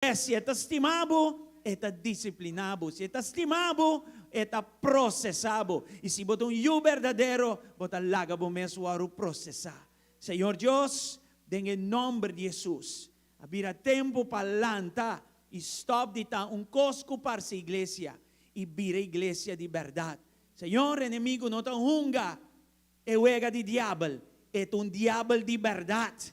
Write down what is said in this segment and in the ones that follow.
Si e ta stima bo, e ta disipliná bo. Si e ta stima bo, e ta prosesá bo. I si bo ta un yu berdadero, bo ta laga bo mes wòrdu prosesá. Señor Dios, den e nòmber di Hesus, a bira tempu pa lanta i stòp di ta un kos ku parse iglesia i bira iglesia di bèrdat. Señor, enemigu no ta hunga e wega di diabel, e ta un diabel di bèrdat.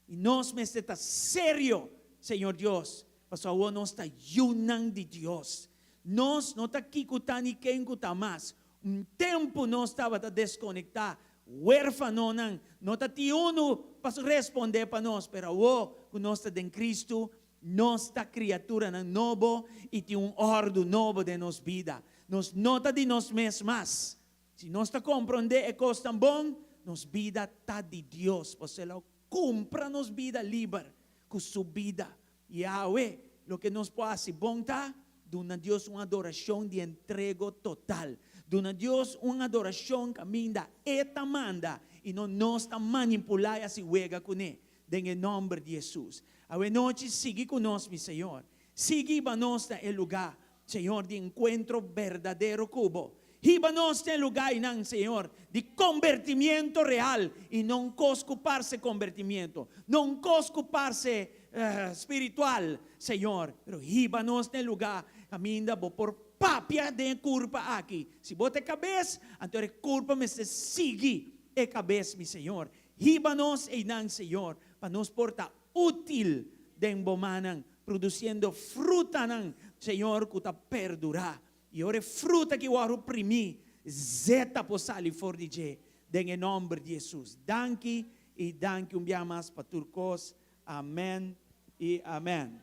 I nos mester ta serio, Señor Dios, pasobra awor nos ta yunan di Dios. Nos no ta ki ku ta ni ken ku ta mas. Un tempu nos tabata deskonektá, huérfanonan, no ta tin unu pa respondé pa nos, pero awor ku nos ta den Kristu, nos ta kriaturanan nobo i tin un òrdu nobo den nos bida. Nos no ta di nos mes mas. Si nos ta komprondé e kosnan bon, nos bida ta di Dios, pasobra el a kumpra nos bida liber ku su bida. I awe, loke nos por hasi bon ta duna Dios un adorashon di entrego total. Duna Dios un adorashon kaminda E ta manda i no nos ta manipulá i hasi wega kuné. Den e nòmber di Hesus. Awe nochi sigui ku nos, mi Señor. Sigui hiba nos na e lugá, Señor, di enkuentro berdadero ku Bo. Hiba nos na e lugá einan, Señor, di kombertimiento real i no un kos ku parse kombertimiento, no un kos ku parse spiritual, Señor, pero hiba nos na e lugá kaminda Bo por papia den e kurpa aki. Si Bo ta e kabes, anto e kurpa mester sigui e kabes, mi Señor. Hiba nos einan, Señor, pa nos por ta útil den Bo mannan, produciendo frutanan, Señor, cu ta perdura. Y ora e fruta aki wòrdu primí, zeta por sali for di dje, den e nomber di Jesus. Danki y danki un bia mas pa tur cos. Amen y amen.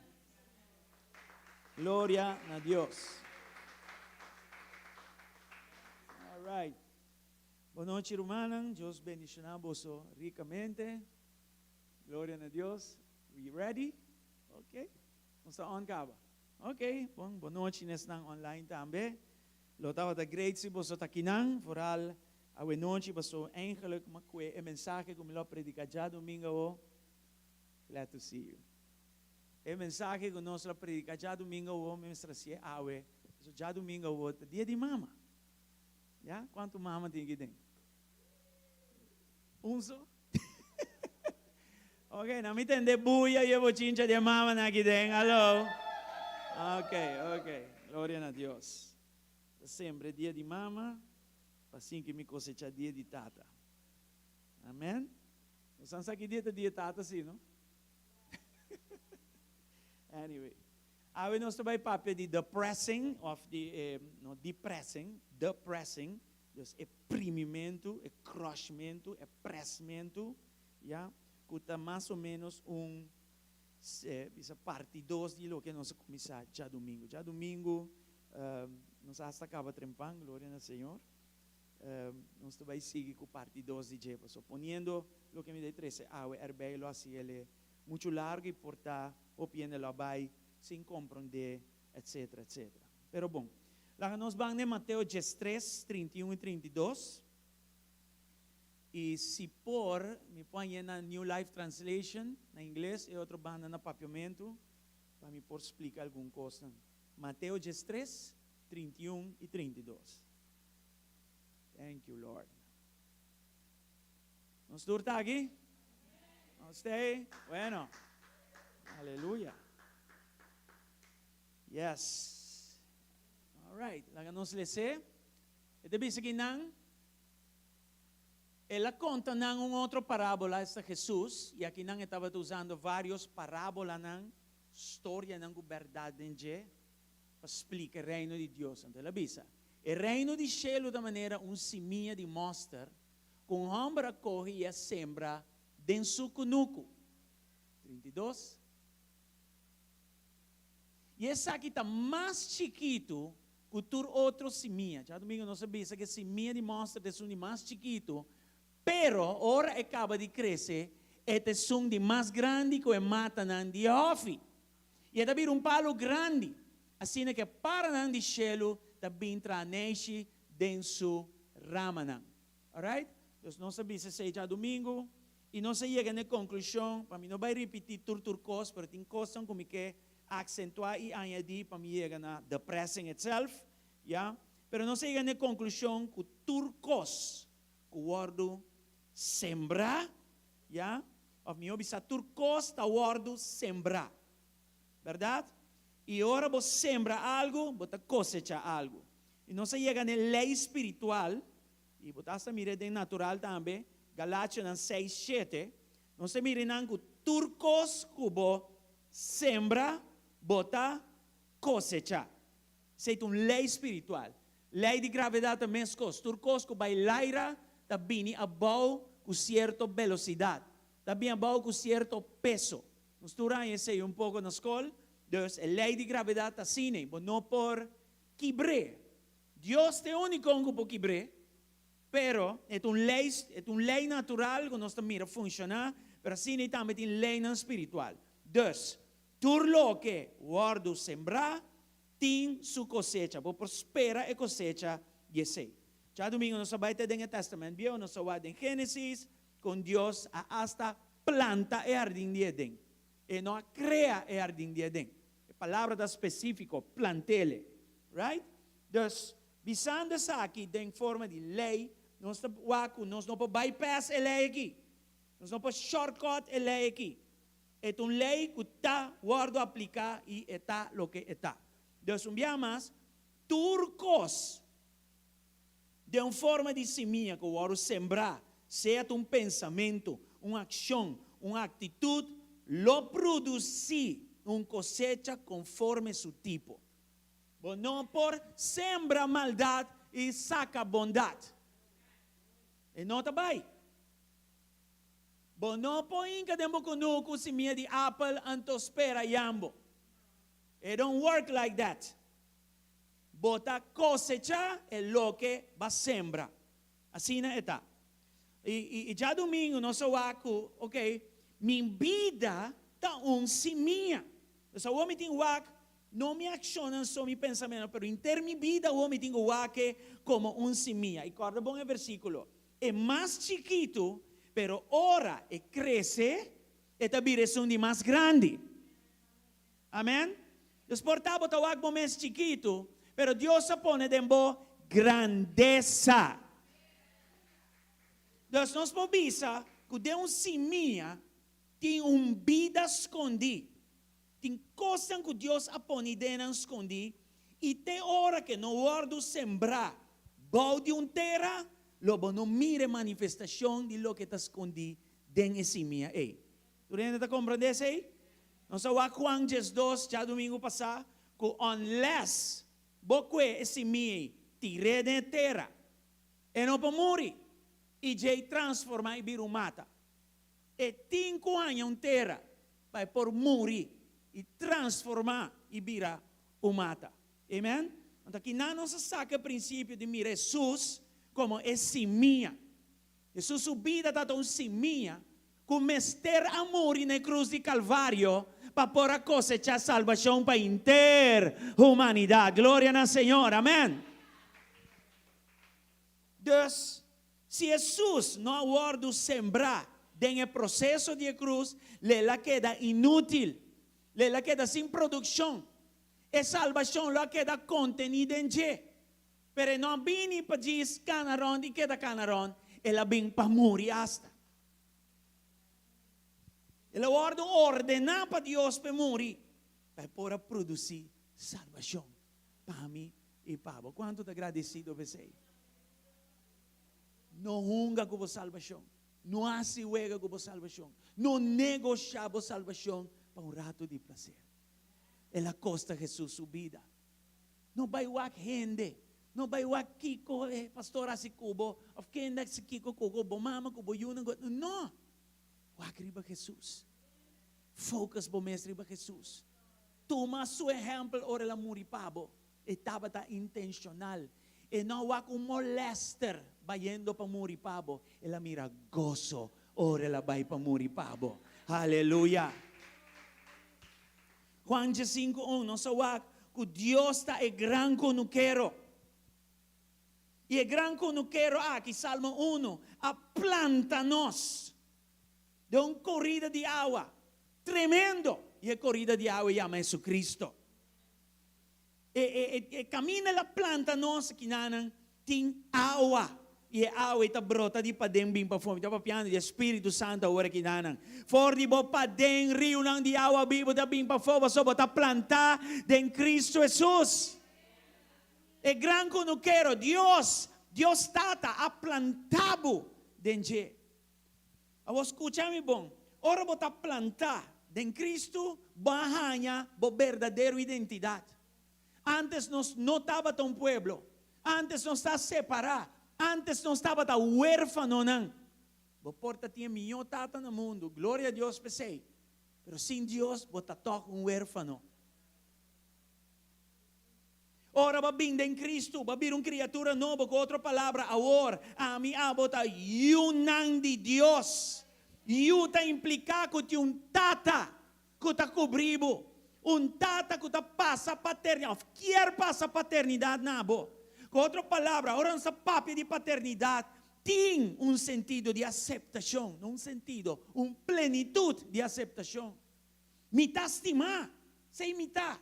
Gloria na Dios. All right. Bon nochi rumannan, Dios bendiciona boso ricamente. Gloria na Dios. We ready? Ok. Nos ta on caba. Ok, bon, bon nochi nesnan online tambe. Lo tabata great si boso ta kinan, vooral awe nochi paso eigenlijk m'a kue e mensahe ku mi lo a predica djadomingo awo. Glad to see you. E mensahe ku nos lo a predica djadomingo awo mi mester hacié awe, paso djadomingo awo ta dia di mama. Ya, kuantu mama tin aki den? Un so? Ok, na mi tende buya y e bochincha di e mamanan aki den. Hallo. Ok, ok. Gloria na Dios. Ta sembra e dia di mama, pa sin ki mi cosecha dia di tata. Amen. Nos san sa ki dia ta dia tata si, no? Anyway. Awe nos ta bai papia di depressing of di e, no depressing, depressing, dus e primimentu, e crushmentu, e pressmentu, ya, ku ta mas o menos un, bisa parti dos di loke nos a kuminsá djadumingu. Djadumingu nos hasta kaba trempan, gloria na Señor. Nos ta bai sigui ku parti dos di dje, pasobra poniendo loke mi ta trese awe erbij lo hasi el muchu largu i por ta hopi hende lo a bai sin komprondé, etsetera, etsetera. Pero bon, laga nos ban den Mateo diestres, 31 i 32. I si por, mi por hañ'é na New Life Translation, na ingles, e otro banda na papiamentu, pa mi por splika algun kosnan. Mateo diestres, 31 i 32. Thank you, Lord. Nos tur ta aki? Nos ta ei? Bueno. Aleluya. Yes. All right. Laga nos les'é. E ta bisa ki nan, El a konta nan un otro parábola, esta Hesus, i aki nan e tabata usando vários parábolanan, storianan ku bèrdat den dje, pa splika e Reino di Dios. Anto el a bisa, E Reino di shelu ta manera un simia di mòster ku un hòmber a kohe i a sembra den su kunuku. 32. I esaki ta mas chikitu ku tur otro simia. Djadumingu nos a bisa ku e simia di mòster ta esun di mas chikitu, pero ora e kaba di krese, e ta esun di mas grandi ku e matanan di e hòfi. I e ta bira un palu grandi, asina ku e paranan di shelu ta bin traha neishi den su ramanan. Alright? Dus nos a bisa esei djadumingu i nos a yega na e konklushon, pa mi no bai ripití tur tur kos, pero tin kosnan ku mi ke aksentuá i añadí pa mi yega na the pressing itself, ya. Pero nos a yega na e konklushon ku tur kos ku wòrdu sembrá, ya, òf mihó bisá tur kos ta wòrdu sembrá. Bèrdat? I ora bo sembra algu, bo ta kosechá algu. I nos a yega na e lei spiritual, i bo ta hasta mira den natural tambe, Galationan seis shete, nos ta mira nan ku tur kos ku bo sembra, bo ta kosechá. Esei ta un lei spiritual. Lei di gravedat ta meskos. Tur kos ku bai laira ta bini abou ku sierto belosidat. Ta bini abou ku sierto peso. Nos tur haña esei un poko na skol. Dus e lei di gravedat ta asina. Bo no por kibr'é. Dios ta e úniko ku por kibr'é. Pero e ta un lei, e ta un lei natural ku nos ta mira funshoná, pero asina ei tambe tin leinan spiritual. Dus, tur loke wòrdu sembrá tin su kosecha. Bo por spera e kosecha di esei. Djadumingu nos a bai te den e Tèstamènt Bieu, nos a wak den Génesis kon Dios a asta planta e hardin di Edén. E no a krea e hardin di Edén. E palabra ta spesífiko, plant'ele. Right? Dus, bisando esaki den forma di lei, nos ta wak ku nos no por bypass e lei aki. Nos no por shortcut e lei aki. E ta un lei ku ta wòrdu apliká i e ta loke e ta. Dus un bia mas, tur kos den un forma di simia ku wòrdu sembrá, sea ta un pensamentu, un akshon, un aktitut, lo produsí un kosecha konforme su tipo. Bo no por sembra maldat i saka bondat. E no ta bai. Bo no por hinka den bo kunuku simia di apel anto spera yambo. It don't work like that. Bo ta kosecha e loke b'a sembra. Asina e ta. I, i, djadumingu nos a wak ku, ok, mi bida ta un simia. Dus awor mi tin wak, no mi akshonnan so, mi pensamentonan, pero henter mi bida awor mi tin ku wak e komo un simia. I kòrda bon e versíkulo. E mas chikitu, pero ora e krese, e ta bira esun di mas grandi. Amen. Dus por ta bo ta wak bo mes chikitu, pero Dios a pone den bo grandesa. Dus nos por bisa ku den un simia tin un bida skondí. Tin kosnan ku Dios a pone den nan skondí i te ora ke no wòrdu sembrá bou di un tera, lo bo no mira e manifestashon di loke ta skondí den e simia ei. Tur hende ta komprendé esei? Nos a wak Juan 12 djadumingu pasá ku unless bo kue e simia ei tir'é den e tera, e no por muri i djei transformá i bira un mata. E tin ku haña un tera pa e por muri i transformá i bira un mata. Amen? Anto akinan nos a saka e prinsipio di mira Hesus komo e simia. Hesus su bida tabata un simia ku mester a muri na e krus di Kalvario pa por a kosechá salbashon pa henter humanidat. Gloria na Señor. Amen. Dus, Si Hesus no a wòrdu sembrá den e proseso di e krus, lo el a keda inútil, lo el a keda sin produkshon. E salbashon lo a keda kontení den dje. Pero e no a bini pa djis kana rònt i keda kana rònt, el a bin pa muri asta. El a wòrdu ordená pa Dios pa e muri, pa e por a produsí salbashon pa mi i pa bo. Kuantu ta gradesido pa esei? No hunga ku bo salbashon. No hasi wega ku bo salbashon. No negoshá bo salbashon pa un ratu di plaser. El a kosta Hesus su bida. No bai wak hende. No bai wak kiko e pastor hasi ku bo òf kende hasi kiko ku bo, bo mama ku bo yunan. No! Wak riba Hesus. Focus bo mes riba Hesus. Tuma su ehèmpel ora el a muri pa bo. E tabata intenshonal. E no a wak un molèster bayendo pa muri pa bo. El a mira goso ora el a bai pa muri pa bo. Aleluya! Juan diesinku un, nos a wak ku Dios ta e gran kunukero. I e gran kunukero aki, Salmo unu, a planta nos den un korida di awa tremendo. I e korida di awa yama Jesucristo. E, e, e, e kaminda el a planta nos akinanan tin awa. I e awa ei ta brota di paden bin pafó. Mi ta papiando di e Spiritu Santu awor akinanan. For di bo paden riunan di awa bibu ta bin pafó pasobra bo ta plantá den Cristo Jesus. E gran kunukero, Dios, Dios Tata, a plantá bo den dje. Awor skucha mi bon, ora bo ta plantá den Kristu, bo a haña bo berdadero identidat. Ántes nos no tabata un pueblo, ántes nos ta separá, ántes nos tabata huérfanonan. Bo por ta tin e mihó tata na mundu, gloria a Dios p'esei, pero sin Dios bo ta tòg un huérfano. Ora bo a bin den Kristu, bo a bira un kriatura nobo, ku otro palabra, awor ami abo ta yunan di Dios. Yu ta impliká ku tin un tata ku ta kubrí bo, un tata ku ta pasa paternidat òf kier pasa paternidat na bo. Ku otro palabra, ora nos ta papia di paternidat, tin un sentido di aseptashon, no un sentido, un plenitut di aseptashon. Mi ta stimá, esei mi ta.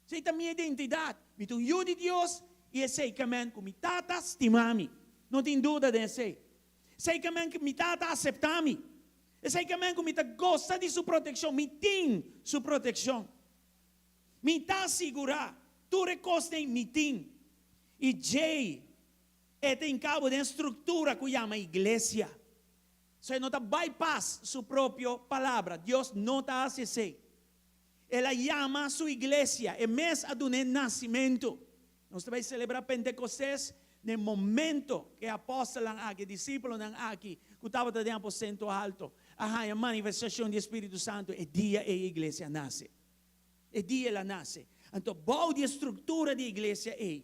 Esei ta mi identidat. Mi ta un yu di Dios i esei ke men ku mi Tata stima mi. No tin duda den esei. Esei ke men ku mi Tata aseptá mi. Esei ke men ku mi ta gosa di su protekshon. Mi tin su protekshon. Mi ta sigurá tur e kosnan mi tin. I djei e ta hinkabo den e struktura ku yama iglesia. So e no ta bypass su propio palabra. Dios no ta hasi esei. El a yama su iglesia, e mes a dun'é nasimentu. Nos ta bai selebrá Pentekostes na e momento ku e apòstelnan aki, e disípulonan aki ku tabata den aposento alto, a haña manifestashon di e Spiritu Santu, e dia ei e iglesia a nase. E dia el a nase. Anto bou di e struktura di e iglesia ei,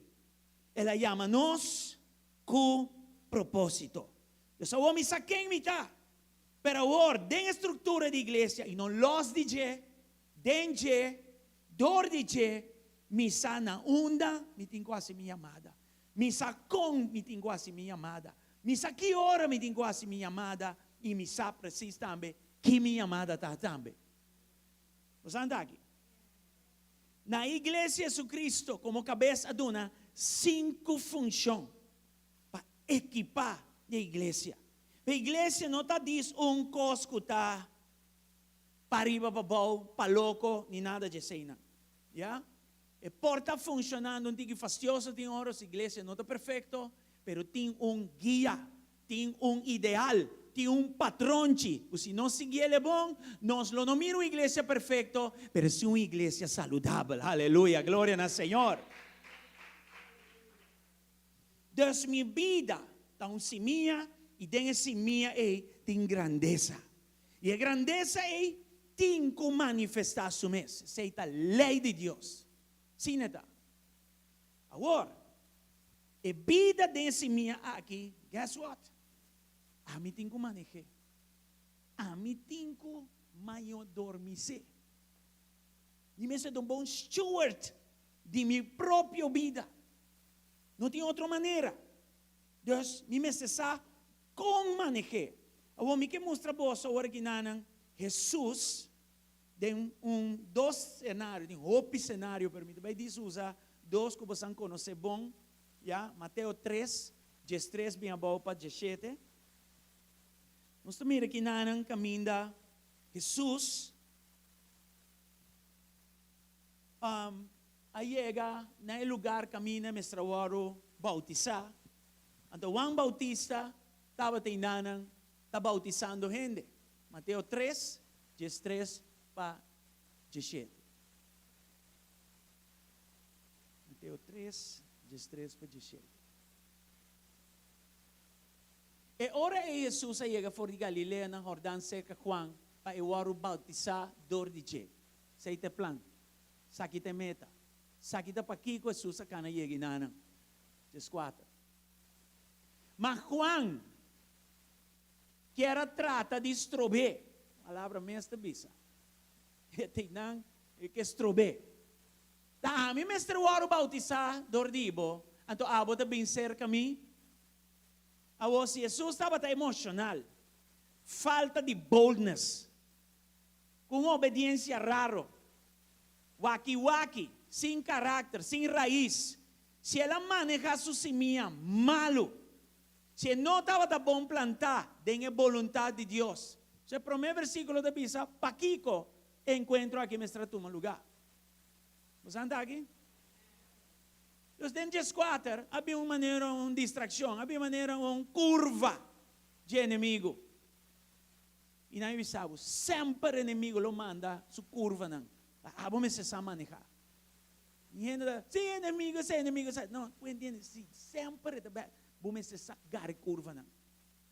el a yama nos ku propósito. Dios awor mi sa ken mi ta. Pero awor, den e struktura di iglesia, i no lòs di dje, den dje, dor di dje, mi sa na unda mi tin ku hasi mi yamada. Mi sa kon mi tin ku hasi mi yamada. Mi sa ki ora mi tin ku hasi mi yamada, i mi sa presis tambe ki mi yamada ta tambe. Bo sa anta aki? Na Iglesia Jesucristo komo kabes a duna sinku funshon pa ekipá e iglesia. Pa iglesia no ta dis un kos ku ta pariba pabou, pa loko, ni nada dje eseinan. Ya. E por ta funshonando un tiki fastioso tin ora, si iglesia no ta perfekto, pero tin un guia, tin un ideal, tin un patronchi ku si nos sigui el e bon, nos lo no mira un iglesia perfekto, pero si un iglesia saludabel. Aleluya, gloria na Señor. Dus mi bida ta un simia i den e simia ei tin grandesa. I e grandesa ei tin ku manifestá su mes. Esei ta lei di Dios. Asina e ta. Awor, e bida den e simia aki, guess what? Ami tin ku maneh'é. Ami tin ku mayordomis'é. Mi mester ta un bon steward di mi propio bida. No tin otro manera. Dus mi mester sa kon maneh'é. Awor mi ke mustra boso awor aki nanan Hesus den un dos senario, tin hopi senario pero mi ta bai dis usa dos ku bosan konosé bon, ya, Mateo tres, diestres bin abou pa dieshete. Nos ta mira aki nanan kaminda Hesus a yega na e lugar kaminda mester a wòrdu boutisá. Anto Juan Boutista tabata einanan ta boutisando hende. Mateo tres, diestres pa dieshete. Mateo tres, diestres pa dieshete. E ora ei Hesus a yega for di Galilea na Hordan serka Juan pa e wòrdu boutisá dor di dje. Esei ta e plan. Saki ta e meta. Saki ta pakiko Hesus a kana yega enanan. Dieskuater. Ma Juan kier a trata di strob'é. Palabra mes ta bisa. E ta einan e ke strob'é. Ta ami mester wòrdu boutisá dor di bo, anto abo ta bin serka mi? Awor, si Hesus tabata emoshonal, falta di boldness. Ku un obediensia raro, waki waki, sin karakter, sin rais, si el a manehá su simia malu, si e no tabata bon plantá den e boluntat di Dios. So e promé versíkulo ta bisa pakiko e enkuentro aki mester a tuma lugá. Bo sa anta aki? Dus den dieskuater a bin un manera un distrakshon, a bin manera un kurva dje enemigu. I nan a bisa bo, semper enemigu lo manda su kurvanan, pa abo mester sa manehá. I hende ta, si enemigu esei, enemigu esei. No, bo entiende, si semper e ta bèk, bo mester sa gara e kurvanan.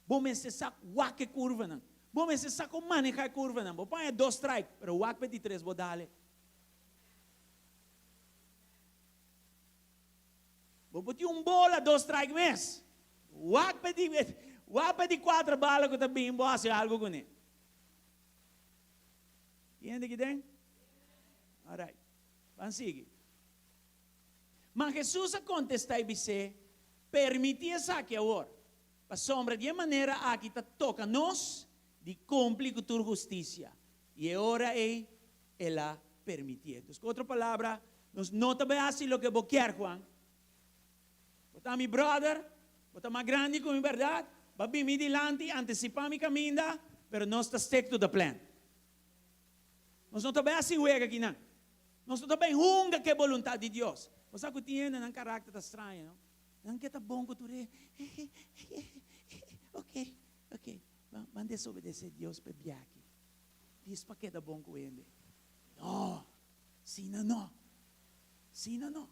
Bo mester sa wak e kurvanan. Bo mester sa kon manehá e kurvanan. Bo paña dos strike, pero wak pa e di tres bo dale. Bo por tin un bola dos strike mes. Wak pa di wak pa di cuatro bala cu ta bin bo haci algo cune. Tin hende aki den? Alright. Ban sigui. Ma Jesus a contesta y bis'é, Permiti esaki awor, pasobra di e manera aki ta toca nos di cumpli cu tur husticia. Y e ora ey El a permitié. Dus ku otro palabra, nos no ta bai hasi loke bo kier, Juan. Bo ta mi brother, bo ta mas grandi ku mi, bèrdat? Bo a bin mi dilanti, antisipá mi kaminda, pero nos ta stick to the plan. Nos no ta bai hasi wega akinan. Nos no ta bai hunga ku e boluntat di Dios. Bo sa ku tin hende nan karakter ta straño, no? Nan ke ta bon ku tur e, Ok, ok, ban desobedesé Dios pa e biaha aki. Dis pa keda bon ku hende. No, sina no. Sina no.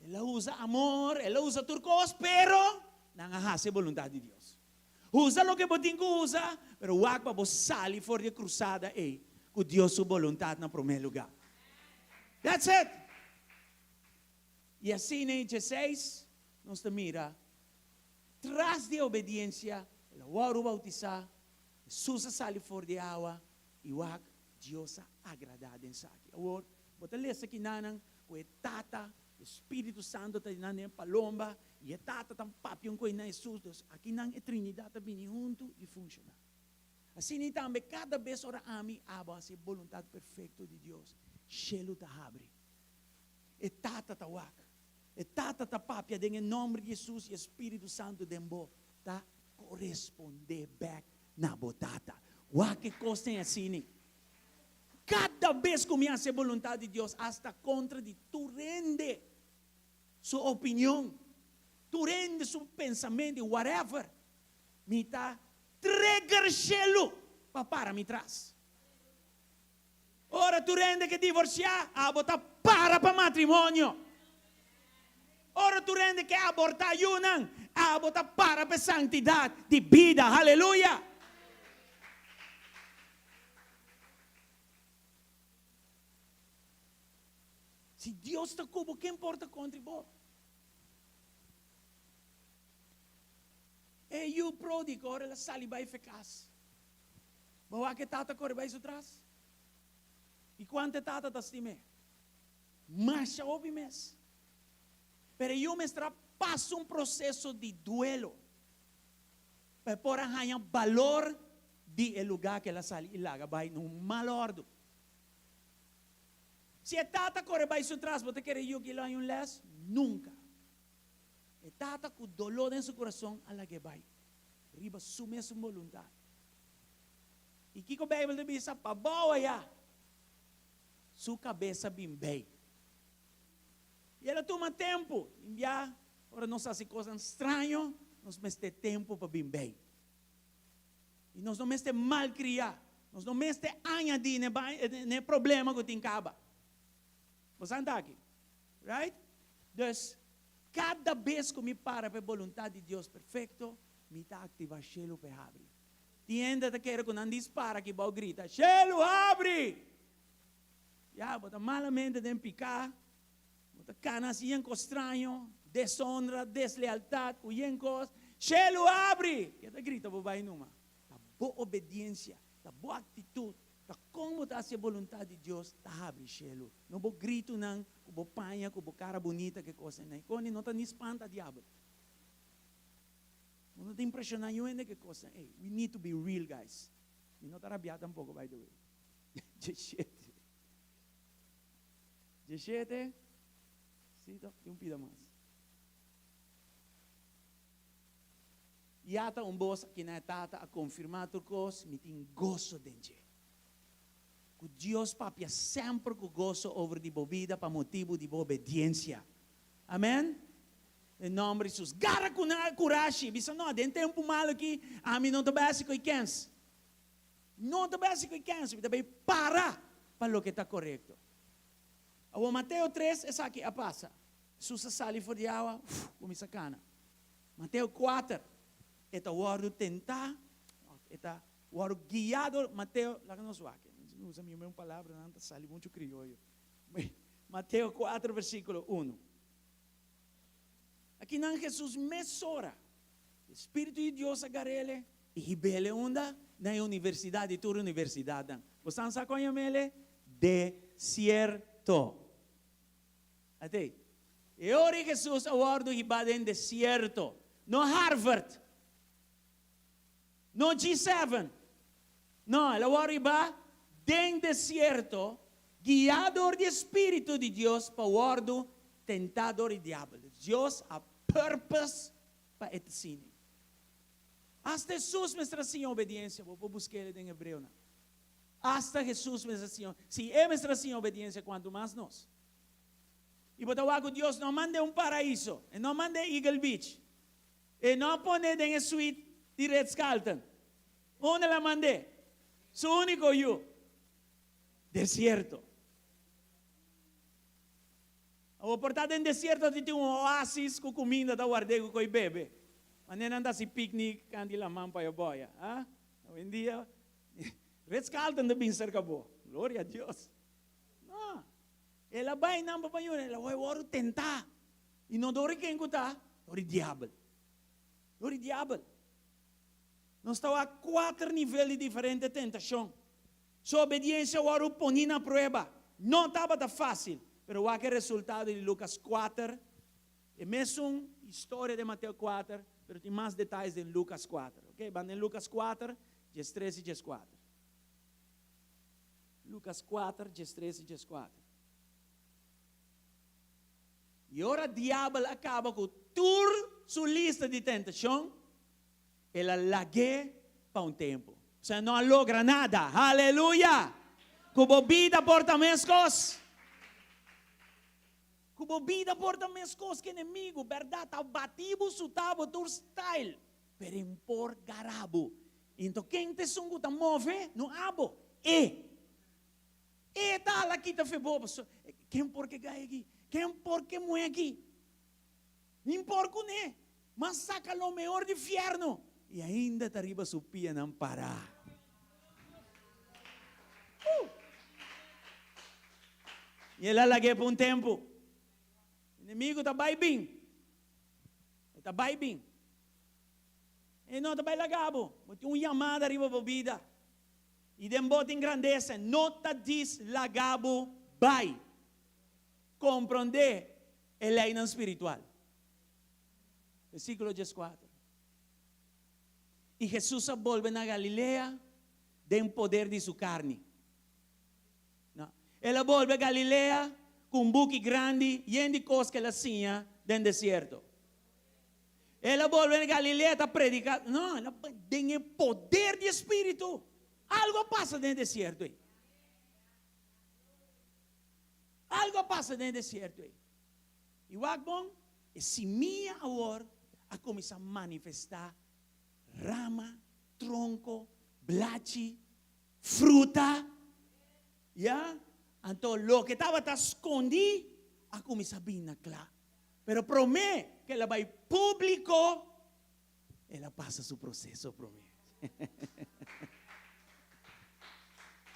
El a usa amor, el a usa tur kos, pero nan a hasi e boluntat di Dios. Usa loke bo tin ku usa, pero wak pa bo sali for di e krusada ei ku Dios su boluntat na promé lugá. That's it. I asina e djeseis nos ta mira tras di e obediensia el a wòrdu boutisá. Hesus a sali for di awa i wak Dios a agradá den esaki. Awor, bo ta lesa kinanan ku e Tata, e Spiritu Santu ta dinan den e palomba i e Tata ta papia un koi na Hesus. Dus, akinan e Trinidat ta bini huntu i funshoná. Asina i tambe kada bes ora ami abo hasi e boluntat perfekto di Dios, shelu ta habri. E Tata ta wak. E Tata ta papia den e nòmber di Hesus i e Spiritu Santu den bo ta korespondé bèk na bo Tata. Wak e kosnan asini. Kada bes ku mi hasi e boluntat di Dios, asta kontra di tur hende su opinion, tur hende su pensamentu i whatever, mi ta trigger shelu pa para mi tras. Ora tur hende ke divorsiá, abo ta para pa matrimonio. Ora tur hende ke abortá yunan, abo ta para pa e santidat di bida. Haleluya! Si Dios ta ku bo, ken por ta kontra bo? E yu pródigo, ora el a sali bai fe kas, Bo wak e tata kore bai su tras? I kuantu e tata ta stim'é? Masha hopi mes. Pero e yu mester a pasa un proseso di duelo pa e por a haña balor di e lugá ku el a sali i laga bai na un mal òrdu. Si e tata kore bai su tras, bo ta kere e yu ki lo haña un lès? Nunka. E tata ku doló den su kurason a lag'é bai riba su mesun boluntat. I kiko Beibel ta bisa? Pa bou ayá su kabes a bin bei. I el a tuma tempu. Tin bia ora nos hasi kosnan straño, nos mester tempu pa bin bei. I nos no mester malkriá. Nos no mester añadí n'e problema ku tin kaba. Bo sa anta aki? Right? Dus, kada bes ku mi para pa e boluntat di Dios perfekto, mi ta aktivá shelu pa e habri. Tin hende ta kere ku nan dispara aki bou grita, Shelu habri! Ya, bo ta malamente den piká, bo ta kana hasi yen kos straño, desonra, deslealtat, ku yen kos. Shelu habri! Ke ta grita bo bai numa? Ta bo obediensia, ta bo aktitut, ta kon bo ta hasi e boluntat di Dios ta habri shelu. No bo gritunan ku bo paña, ku bo kara bunita, ke kosnan ei. Koni no ta ni spanta diabel. Bo no ta impresiona yu hende ke kosnan ey. We need to be real guys. Mi no ta rabiá tampoko, by the way. 17. 17. Sí, toch? Tin un pida mas. Ya ta un bos aki na e Tata a konfirmá tur kos, mi tin goso den dje. Ku Dios papia semper ku goso over di bo bida pa motibu di bo obediensia. Amen? Den nòmber di Hesus. Gara ku nan kurashi. Bisa no, den tempu malu aki, ami no ta bai hasi ku e kens. No ta bai hasi ku e kens. Mi ta bai para pa loke ta korekto. Awor Mateo tres, esaki a pasa. Hesus a sali for di awa, uf, kuminsá kana. Mateo kuater, e ta wòrdu tentá, e ta wòrdu guiá dor, Mateo, laga nos wak, mi usa mi mes palabranan ta sali muchu krioyo. Mateo kuater versíkulo unu. Akinan Hesus mesora, e Spiritu di Dios a gar'ele i hib'ele unda? Na e universidat di tur universidatnan. Bo sa kon yam'ele? Desierto. Atei. E ora ei Hesus a wòrdu hibá den desierto. No Harvard. No G-seven. No, el a wòrdu hibá den desierto, guiá dor di e Spiritu di Dios pa wòrdu tentá dor di diabel. Dios a purpose pa e ta asina. Asta Hesus mester a siña obediensia. Bo por busk'el den Hebreonan. Asta Hesus mester a siña. Si e mester a siña obediensia, kuantu mas nos? I bo ta wak ku Dios no a mand'é un paraiso, e no a mand'é Eagle Beach, e no a pon'é den e suite di Ritz Carlton. Unda el a mand'é? Su úniko yu. Desierto. Awor por ta den desierto tin un oasis ku kuminda ta ward'é ku koi bebe. Manera nan ta hasi piknik kanti laman pa e boya. Ha? Awendia Ritz Carlton ta bin serka bo. Gloria a Dios. No. El a bai nan pa baño, el a wòrdu wòrdu tentá. I no dor di ken ku ta? Dor di diabel. Dor di diabel. Nos ta wak kuater nivel di diferente tentashon. Su obediensia wòrdu poní na prueba. No tabata fásil, pero wak e resultado di Lukas kuater, e mesun historia den Mateo kuater, pero tin mas detayes den Lukas kuater. Ok, ban den Lukas kuater, diestres i dieskuater. Lukas kuater, diestres i dieskuater. I ora diabel a kaba ku tur su lista di tentashon, el a lag'é pa un tempu. Osea, no a logra nada. Haleluya! Ku bo bida por ta meskos. Ku bo bida por ta meskos ku enemigu, bèrdat, ta bati bo, suta bo tur style, pero e por gara bo. Into ken ta esun ku ta move? No abo, e. E ta ala kita fe bo, paso ken por ke gai aki? Ken por ke muhé aki? Nin por kuné, ma saka lo mehor di fierno i ainda ta riba su pianan pará. Uh! I el a lag'é pa un tempu. Enemigu ta bai bin. E ta bai bin. E no ta bai laga bo. Bo tin un yamada riba bo bida. I den bo tin grandesa. No ta dis laga bo bai. Komprondé e leinan spiritual. Versíkulo dieskuater. I Hesus a bolbe na Galilea den poder di su karni. No. El a bolbe Galilea ku un buki grandi yen di kos ku el a siña den desierto. El a bolbe na Galilea ta predica. No, el a bai den e poder di e Spiritu. Algo a pasa den e desierto ei. Algo a pasa den e desierto ei. I wak bon, e simia awor a kuminsá manifestá rama, tronko, blachi, fruta. Ya? Anto loke tabata skondí a kuminsá bin na kla. Pero promé ku el a bai públiko, el a pasa su proseso promé.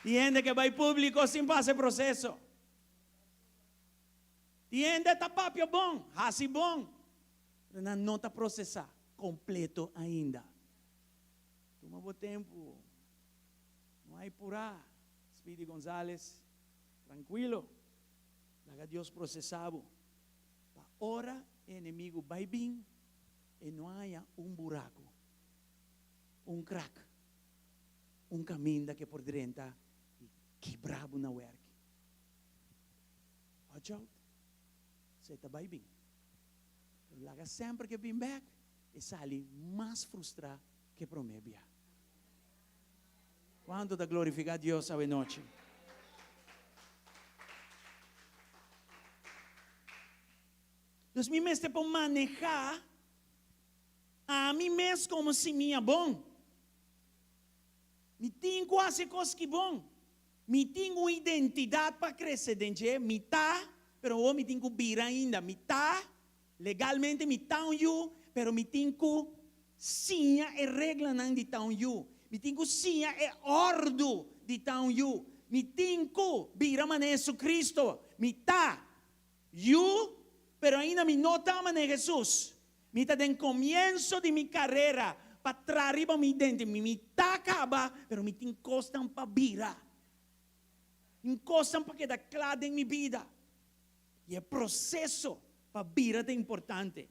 Tin hende ke bai públiko sin pasa e proseso. Tin hende ta papia bon, hasi bon, pero nan no ta prosesá kompleto ainda. Tuma bo tempu, no hay purá, Speedy Gonzales, tranquilo, laga Dios prosesá bo. Pa ora e enemigu bai bin, e no haña un buraku, un krak. un kaminda ku e por drenta i kibra bo na wèrki. Watch out. Esei ta bai bin. Pero laga semper ku e bin bèk, e sali mas frustrá ku e promé bia. Kuantu ta glorifiká Dios awe nochi? Dus mi mester por manehá ami mes komo simia bon. Mi tin ku hasi kos ki bon. Mi tin un identidat pa krese den dje. Mi ta, pero awor mi tin ku bira ainda. Mi ta, legalmente mi ta un yu, pero mi tin ku siña e reglanan di ta un yu. Mi tin ku siña e òrdu di ta un yu. Mi tin ku bira manera Jesucristo. Mi ta yu, pero ainda mi no ta manera Jesus. Mi ta den komienso di mi karera pa traha riba mi dente. Mi mi ta kaba, pero mi tin kosnan pa bira. Tin kosnan pa keda kla den mi bida. I e proseso pa bira ta importante.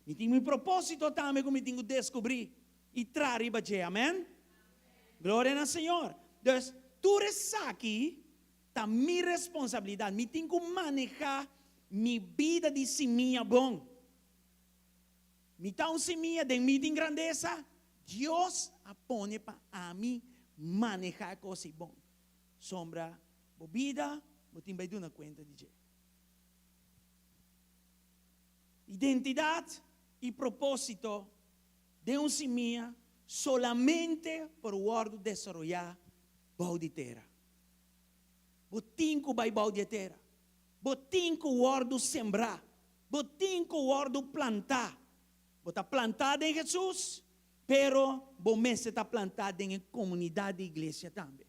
Mi tin mi propósito tambe ku mi tin ku deskubrí i traha riba dje. Amèn? Gloria na Señor. Dus, tur esaki ta mi responsabilidat. Mi tin ku manehá mi bida di simia bon. Mi ta un simia, den mi tin grandesa. Dios a pone pa ami maneha e kos ei bon. Sombra bo bida, bo tin bai duna kuenta di dje. Identidat i propósito den un simia solamente por wòrdu desaroyá bou di tera. Bo tin ku bai bou di e tera. Bo tin ku wòrdu sembrá. Bo tin ku wòrdu plantá. Bo ta plantá den Hesus, pero bo mester ta plantá den e komunidat di iglesia tambe.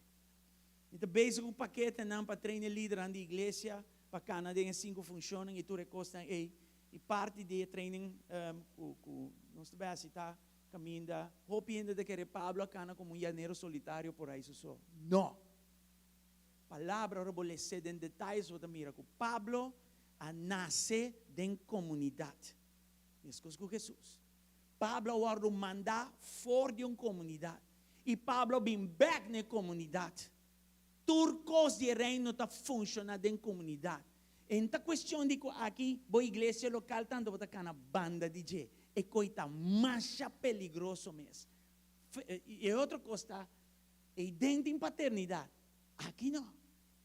Mi ta bezig ku paketenan pa train e lidernan di iglesia pa kana den e sinku funshonnan i tur e kosnan ei. I parti di e training ku ku nos ta bai hasi ta kaminda hopi hende ta kere Pablo a kana komo un llanero solitario por ai su so. No! Palabra ora bo les'é den detayes bo ta mira ku Pablo a nase den komunidat, meskos ku Hesus. Pablo a wòrdu mandá for di un komunidat i Pablo a bin bèk na e komunidat. Tur kos di e Reino ta funshoná den komunidat. E no ta kuestion di ku aki bo iglesia lokal tantu bo ta kana banda di dje. E koi ta masha peligroso mes. I e otro kos ta, Eiden tin paternidat. Aki no.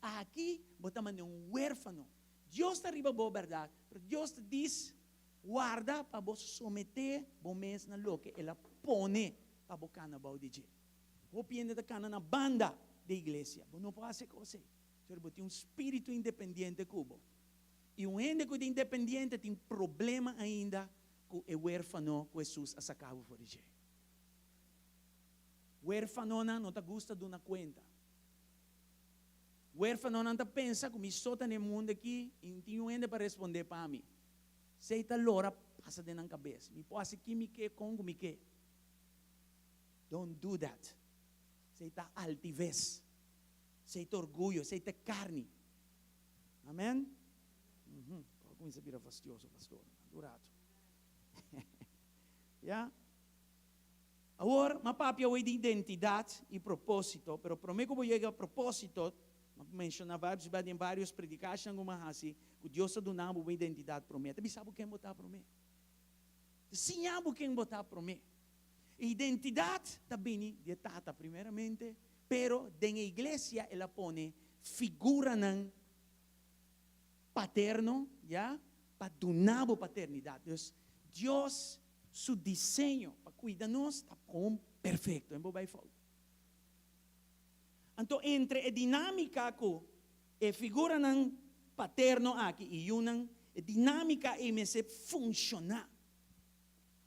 Aki bo ta manera un huérfano. Dios ta riba bo, bèrdat, pero Dios ta dis, Warda pa bo someté bo mes na loke El a pone pa bo kana bou di dje. Hopi hende ta kana na banda di iglesia. Bo no por hasi e kos ei. Pasobra bo tin un spiritu independiente ku bo. I un hende ku ta independiente tin problema ainda ku e huérfano ku Hesus a saka bo for di dje. Huérfanonan no ta gusta duna kuenta. Huérfanonan ta pensa ku mi so ta na e mundu aki i no tin un hende pa respondé pa mi. Esei ta lora pasa den nan kabes. Mi por hasi ki mi ke, kon ku mi ke. Don't do that. Esei ta altives. Esei ta orguyo. Esei ta karni. Amen? Por kuminsá bira fastioso, pastor. Un ratu. Ya? Awor, m'a papia awor di identidat i propósito, pero promé ku bo yega propósito, m'a menshoná vários bes den vários predikashonnan ku m'a hasi, ku Dios ta duna bo bo identidat promé. Ta bisa bo ken bo ta promé. Ta siña bo ken bo ta promé. E identidat ta bini di e Tata primeramente, pero den e iglesia el a pone figuranan paterno, ya, pa duna bo paternidat. Dus, Dios Su diseño pa cuida nos ta con perfecto, en bo bay fout. Anto entre e dinamica cu e figuranan paterno aki y yunan, e dinamica ey mester funciona.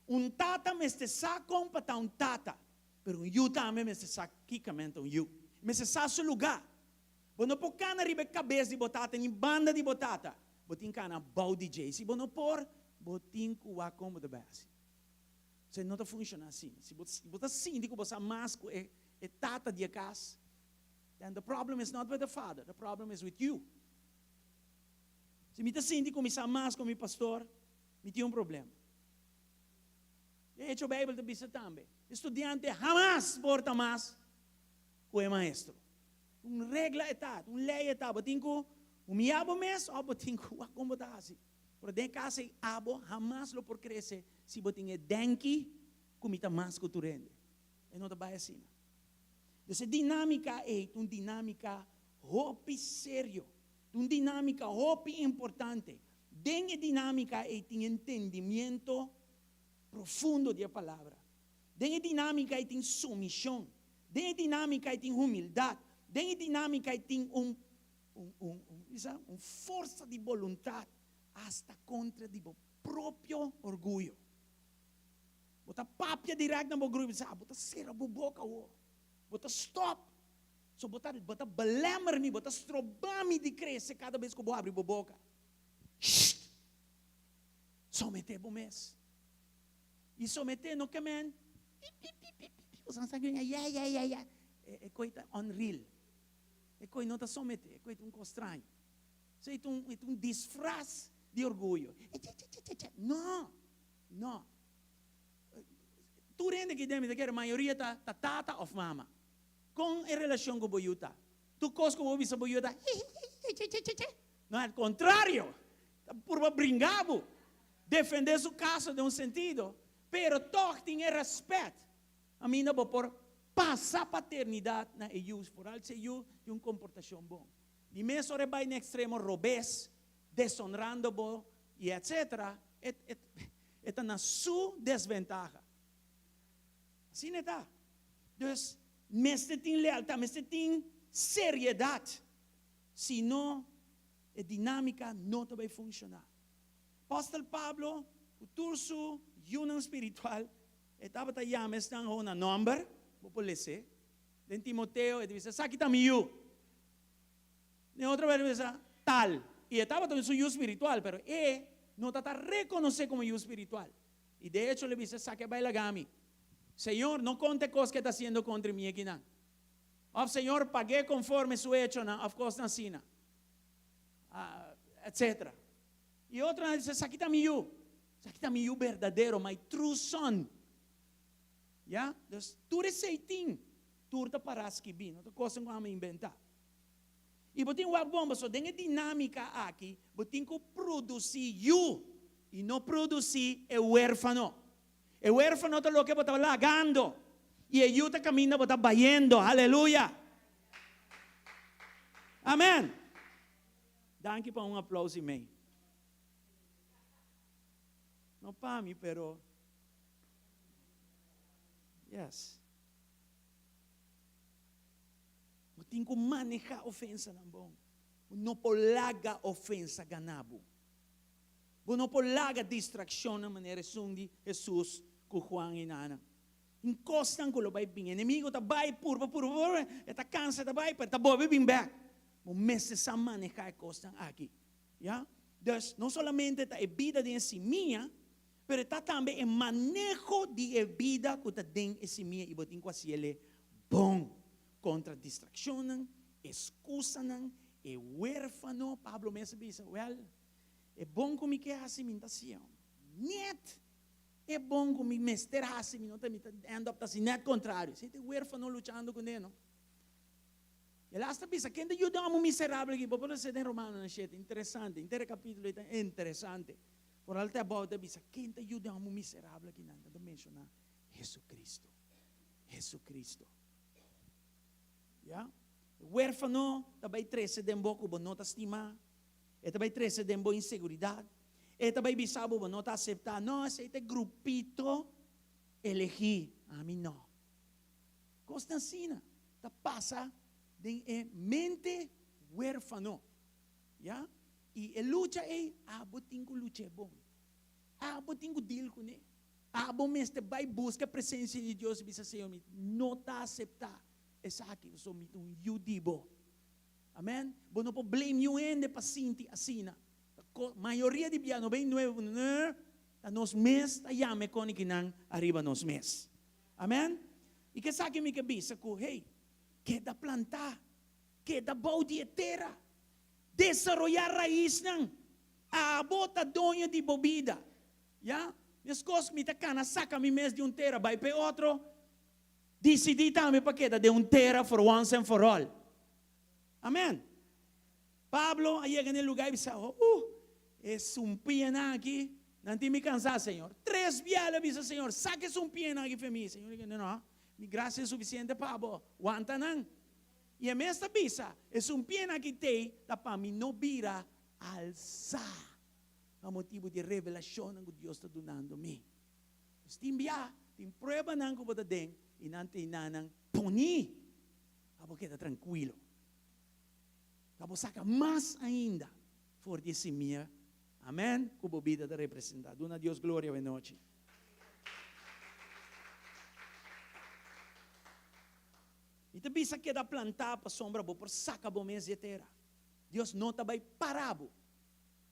Un tata mester sa con pa ta un tata, pero un yu tambe mester sa kikamente un yu. Mester sa su lugar. Bo no por cana riba e cabes di bo tata ni banda di bo tata. Bo tin cana bou di dje. Si bo no por, bo tin cu wak con bo ta bay haci. Esei no ta funciona asina. Si bo bo ta sinti cu bo sa mas cu e e tata di e cas, then the problem is not with the father, the problem is with you. Si mi ta sinti cu mi sa mas cu mi pastor, mi tin un problema. De hecho, Bijbel ta bisa tambe, e studiante hamas por ta mas. ku e maestro. Un regla e ta, un lei e ta, bo tin ku humiliá bo mes òf bo tin ku wak kon bo ta hasi. Pero den e kas ei abo hamas lo por krese si bo tin e denki ku mi ta mas ku tur hende. E no ta bai asina. Dus e dinámika ei ta un dinámika hopi serio, ta un dinámika hopi importante. Den e dinámika ei tin entendimiento profundo di e palabra. Den e dinámika ei tin sumishon. Den e dinámika ei tin humildat. Den e dinámika ei tin un, un, un, un, bisa, un forsa di boluntat asta kontra di bo propio orguyo. Bo ta papia dirèkt na bo grupo i bisa, Bo ta sera bo boka awor. Bo ta stòp. So bo ta, bo ta belemmer mi, bo ta stroba mi di krese kada bes ku bo habri bo boka. Sht! Someté bo mes. I someté no ke men pip pip pip pip pip, bo sa sa ya ya ya ya. E koi ta unreal. E koi no ta someté, e koi ta un kos straño. So e ta un, e ta un disfras di orguyo. No! No. Tur hende ki den mi ta kere mayoria ta ta tata of mama. Kon e relashon ku bo yu ta? Tur kos ku bo bisa bo yu ta hihihihihihihihi. No, al kontrario. Ta purba bringa bo. Defende su kaso den un sentido, pero tòg tin e rèspèt. Aminda bo por pasa paternidat na e yu, foral si e yu tin un komportashon bon. Di mes ora e bai na ekstremo robes, desonrando bo y etc. E, e, e ta na su desventaha. Asina e ta. Dus, mester tin lealtad, mester tin seriedad. Si no, e dinámica no ta bay funciona. Apostel Pablo, cu tur su yunan spiritual, e tabata yama esnan ho na nomber, bo por lese. Den Timoteo, e ta bisa, Esaki ta mi yu. Den otro bes bisa tal. I e tabata su yu spiritual, pero e no ta ta rekonosé komo yu spiritual. I de echo lo bisa, Esaki a bai laga mi. Señor, no konta e kos ku e ta hasiendo kontra mi akinan. Òf, Señor, pag'é konforme su echonan, òf kosnan asina, etsetera. I otronan a bisa, Esaki ta mi yu. Esaki ta mi yu berdadero, my true son. Ya? Dus, tur esei tin. Tur ta pará skibí, no ta kosnan ku ami inventá. I bo tin wak bon, pasobra den e dinámika aki bo tin ku produsí yu i no produsí e huérfano. E huérfano ta loke bo ta lagando i e yu ta kaminda bo ta bayendo. Aleluya! Amèn! Danki pa un aplous i mei. No pa mi, pero yes. Bo tin ku manehá ofensanan bon. Bo no por laga ofensa gana bo. Bo no por laga distrakshonnan manera esun di Hesus ku Juan i Nana. Tin kosnan ku lo bai bin. Enemigo ta bai purba, purba, purba, e ta kansa, e ta bai, pero e ta bolbe bin bèk. Bo mester sa manehá e kosnan aki. Ya? Dus, no solamente ta e bida den e simia, pero e ta tambe e maneho di e bida ku ta den e simia i bo tin ku hasi el e bon kontra distrakshonnan, eskusanan, e huérfano. Pablo mes a bisa, Wèl, e bon ku mi ke hasi mi no ta hasi. Nèt e bon ku mi mester hasi mi no ta, mi ta end up ta hasi nèt kontrario. Esei ta e huérfano luchando kuné, no? El asta bisa, Ken ta yuda un miserabel aki? Bo por lesa den Romanonan shete, interesante, henter e kapítulo ei ta interesante. Foral te abou ta bisa, Ken ta yuda un miserabel aki? Nan ta menshoná Jesucristo. Jesucristo. Ya? E huérfano ta bai trese den bo ku bo no ta stimá. E ta bai trese den bo inseguridat. E ta bai bisa bo bo no ta aseptá. No, esei ta e grupito elegí. Ami no. Kosnan asina ta pasa den e mente huérfano. Ya? I e lucha ei, abo tin ku luch'é bon. Abo tin ku deal kuné. Abo mester bai buska e presensia di Dios i bisa, Señor, mi no ta aseptá esaki, pasobra mi ta un yu di bo. Amen. Bo no por blame niun hende pa sinti asina. Mayoria di bia, 99, ta nos mes ta yama e konikinan ariba nos mes. Amen. I ke esaki mi ke bisa ku, hey, keda plantá, keda bou di e tera, desaroyá raisnan. Abo ta doño di bo bida. Ya, meskos mi ta kana saka mi mes di un tera bai pa e otro. Disidí tambe pa keda den un tera for once and for all. Amen. Pablo a yega na e lugá i bisa, Uh, e sumpianan aki, nan tin mi kansá, Señor. Tres bia el a bisa, Señor, saka e sumpianan aki for mi. Señor a di, No, mi grasia e sufisiente pa bo. Wanta nan. I e mes ta bisa, E sumpianan aki t'ei ta pa mi no bira alsá pa motibu di e revelashonnan ku Dios ta dunando mi. Pues tin bia, tin pruebanan ku bo ta den i nan ta einanan poni pa bo keda trankuilo. Pa bo saka mas ainda for di e simia, amen, ku bo bida ta representá. Duna Dios gloria awe nochi. Mi ta bisa keda plantá pasobra bo por saka bo mes di e tera. Dios no ta bai para bo.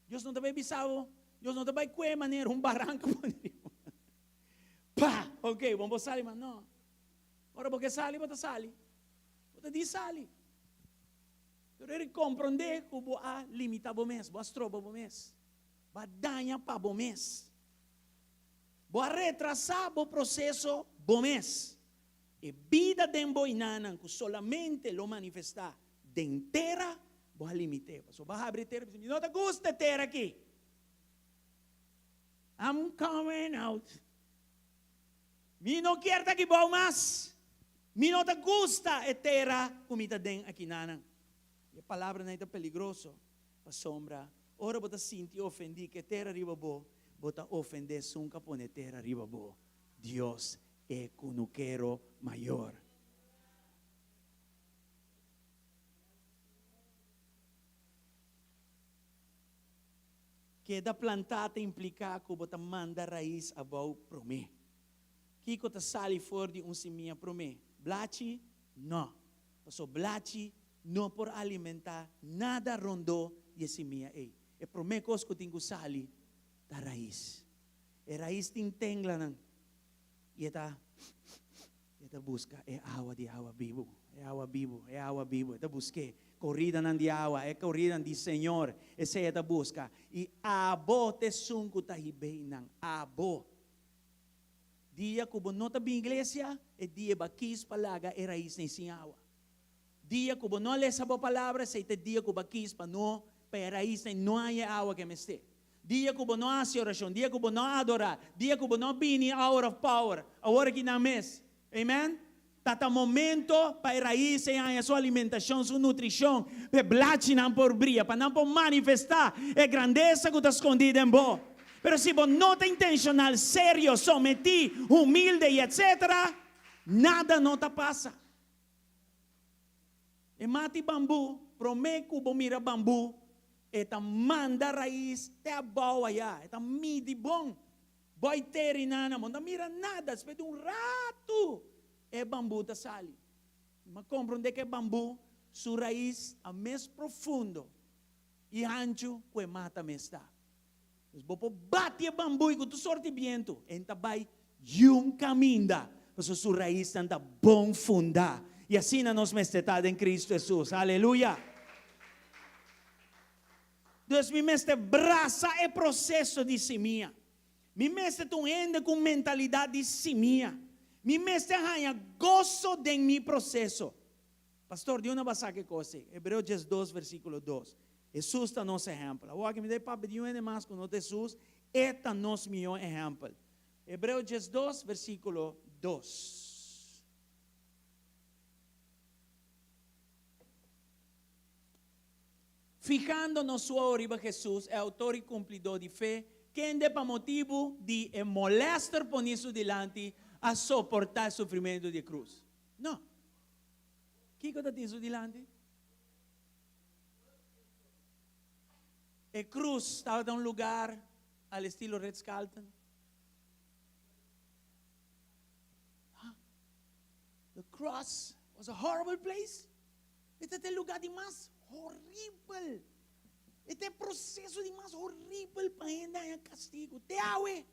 Dios no ta bai bisa bo, Dios no ta bai kue manera un baranka pone riba. Pa! Ok, bon bo sali mas. No. Ora bo ke sali, bo ta sali. Bo ta di sali. Pero e komprondé ku bo a limita bo mes, bo a stroba bo mes. Bo a daña pa bo mes. Bo a retrasá bo proseso bo mes. E bida den bo inanan ku solamente lo manifestá den tera, bo a limit'é. Pasobra bo a habri e tera i bisa, Mi no ta gusta e tera aki. I'm coming out. Mi no kier ta aki bou mas. Mi no ta gusta e tera ku mi ta den akinanan. E palabranan ei ta peligroso, pasobra ora bo ta sinti ofendí ku e tera riba bo, bo ta ofendé esun ku a pone e tera riba bo, Dios, e Kunukero Mayor. Keda plantá ta impliká ku bo ta manda rais abou promé. Kiko ta sali for di un simia promé? Blachi? No, pasobra blachi no por alimentá nada rondó di e simia ei. E promé kos ku tin ku sali ta rais. E rais tin tenglanan i e ta E ta buska e awa di awa bibu, e awa bibu, e awa bibu. E ta busk'é. Koridanan di awa, e koridanan di Señor, esei e ta buska. I abo ta esun ku ta hib'é nan. Abo. Dia ku bo no ta bin iglesia, e dia bo a kis pa laga e raisnan sin awa. Dia ku bo no a lesa bo palabra, esei ta e dia ku bo a kis pa no, pa e raisnan no haña e awa ku e mester. Dia ku bo no hasi orashon, dia ku bo no adorá, dia ku bo no bini Hour of Power, awor aki nan mes. Amen? Ta ta momento pa e rais ei haña su alimentashon, su nutrishon, pa e blachinan por bria, pa nan por manifestá e grandesa ku ta skondí den bo. Pero si bo no ta intenshonal, serio, sometí, humilde i etsetera, nada no ta pasa. E mati bambu, promé ku bo mira bambu, e ta manda rais te abou ayá. E ta midi bon. Boi teri nana, bo no ta mira nada. Despues di un ratu e bambu ta sali. Mi a komprondé ku e bambu su rais ta mes profundo i hanchu ku e mata mes ta. Dus bo por bati e bambu i ku tur sorti bientu, e ta bai yun kaminda, pasobra su raisnan ta bon fundá. I asina nos mester ta den Kristu Hesus. Aleluya! Dus mi mester brasa e proseso di simia. Mi mester ta un hende ku un mentalidat di simia. Mi mester haña goso den mi proseso. Pastor, di unda bo a saka e kos ei? Hebreo diesdos versíkulo dos. Hesus ta nos ehèmpel. Awor aki mi ta e papia di un hende mas ku no ta Hesus, e ta nos mihó ehèmpel. Hebreo diesdos versíkulo dos. Fihando nos wowo riba Hesus, e outor i kumplidó di fe, kende pa motibu di e molèster poní su dilanti a soportá e sufrimentu di e krus. No. Kiko ta tin su dilanti? E krus tabata un lugar al estilo Ritz Carlton? Huh? The cross was a horrible place. E ta e lugar di mas horrible. E ta e proceso di mas horrible pa hende haña castigo. Te awe.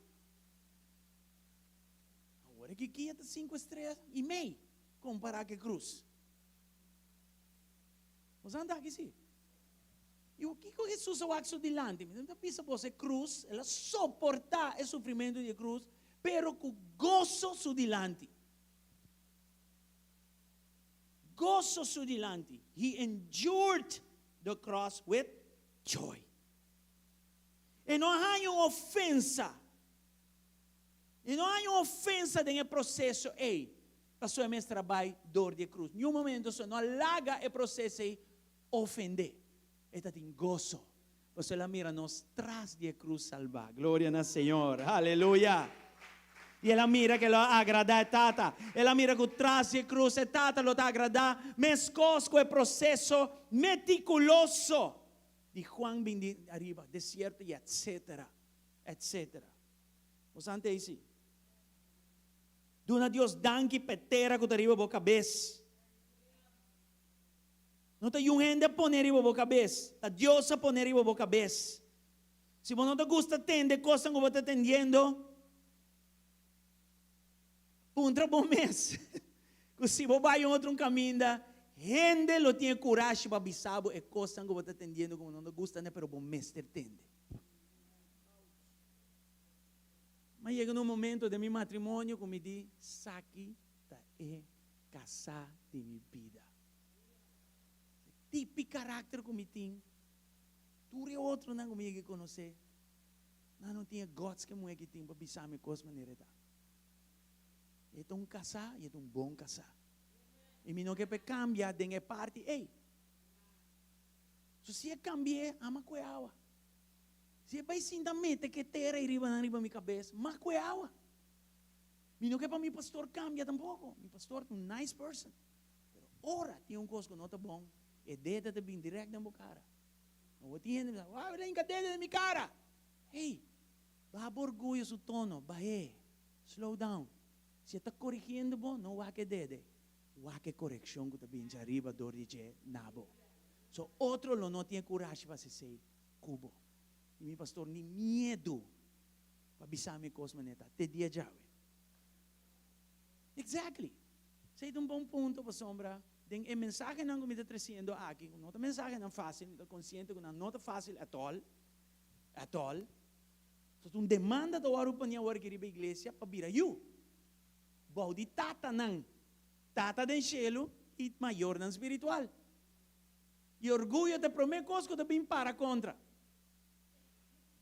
Awor aki kia ta cinco estrella y mei compara cu e cruz. Bo sa anda aki si? I kiko Hesus a wak su dilanti? Mi ta bisa bos e krus, el a soportá e sufrimentu di e krus, pero ku goso su dilanti. goso su dilanti. He endured the cross with joy. E no a haña un ofensa. E no a haña un ofensa den e proseso ei, pasobra e mester a bai dor di e krus. Niun momento so no a laga e proseso ei ofend'é. E ta tin goso, pasobra el a mira nos tras di e krus salbá. Gloria na Señor! Aleluya! I el a mira ku e lo a agradá e Tata. El a mira ku tras di e krus e Tata lo ta agradá, meskos ku e proseso metikuloso di Juan bin di ariba, desierto i etsetera, etsetera. Bo sa ante ei si? Duna Dios danki pa e tera ku ta riba bo kabes. No ta yun hende a pone riba bo kabes, ta Dios a pone riba bo kabes. Si bo no ta gusta tende kosnan ku bo ta tendiendo, puntra bo mes ku si bo bai un otro kaminda, hende lo tin e kurashi pa bisa bo e kosnan ku bo ta tendiendo ku bo no ta gusta tende, pero bo mester tende. Mi a yega na un momento den mi matrimonio ku mi di, Saki ta e kasá di mi bida. E tipi karakter ku mi tin, tur e otronan ku mi yega konosé, nan no tin e guts ku e muhé aki tin pa bisa mi kos manera e ta. E ta un kasá i e ta un bon kasá. I mi no ke pa e kambia den e parti ei. So si e kambi'é, ama ku e awa. Si e bai sinta mete ke tera ei riba nan riba mi kabes, ma ku e awa. Mi no ke pa mi pastor kambia tampoko. Mi pastor ta un nice person. Pero ora tin un kos ku no ta bon, e dede ta bin dirèkt den bo kara. Awor tin hende bisa, Wou, e ta hinka dede den mi kara! Hey, baha bo orguyo su tono, bah'é, slow down. Si e ta korigiendo bo, no wak e dede, wak e korekshon ku ta bin djariba dor di dje na bo. So otro lo no tin e kurashi pa hasi esei ku bo. I mi pastor ni miedu pa bisa mi kos manera ta te dia djawe. Exactly! Esei ta un bon punto pasobra den e mensahenan ku mi ta tresiendo aki, ku no ta mensahenan fásil, mi ta konsiente ku nan no ta fásil at all, at all. So ta un demanda ta wòrdu pone awor aki riba iglesia pa bira yu bou di tatanan, tata den shelu i mayornan spiritual. I orguyo ta e promé kos ku ta bin para kontra.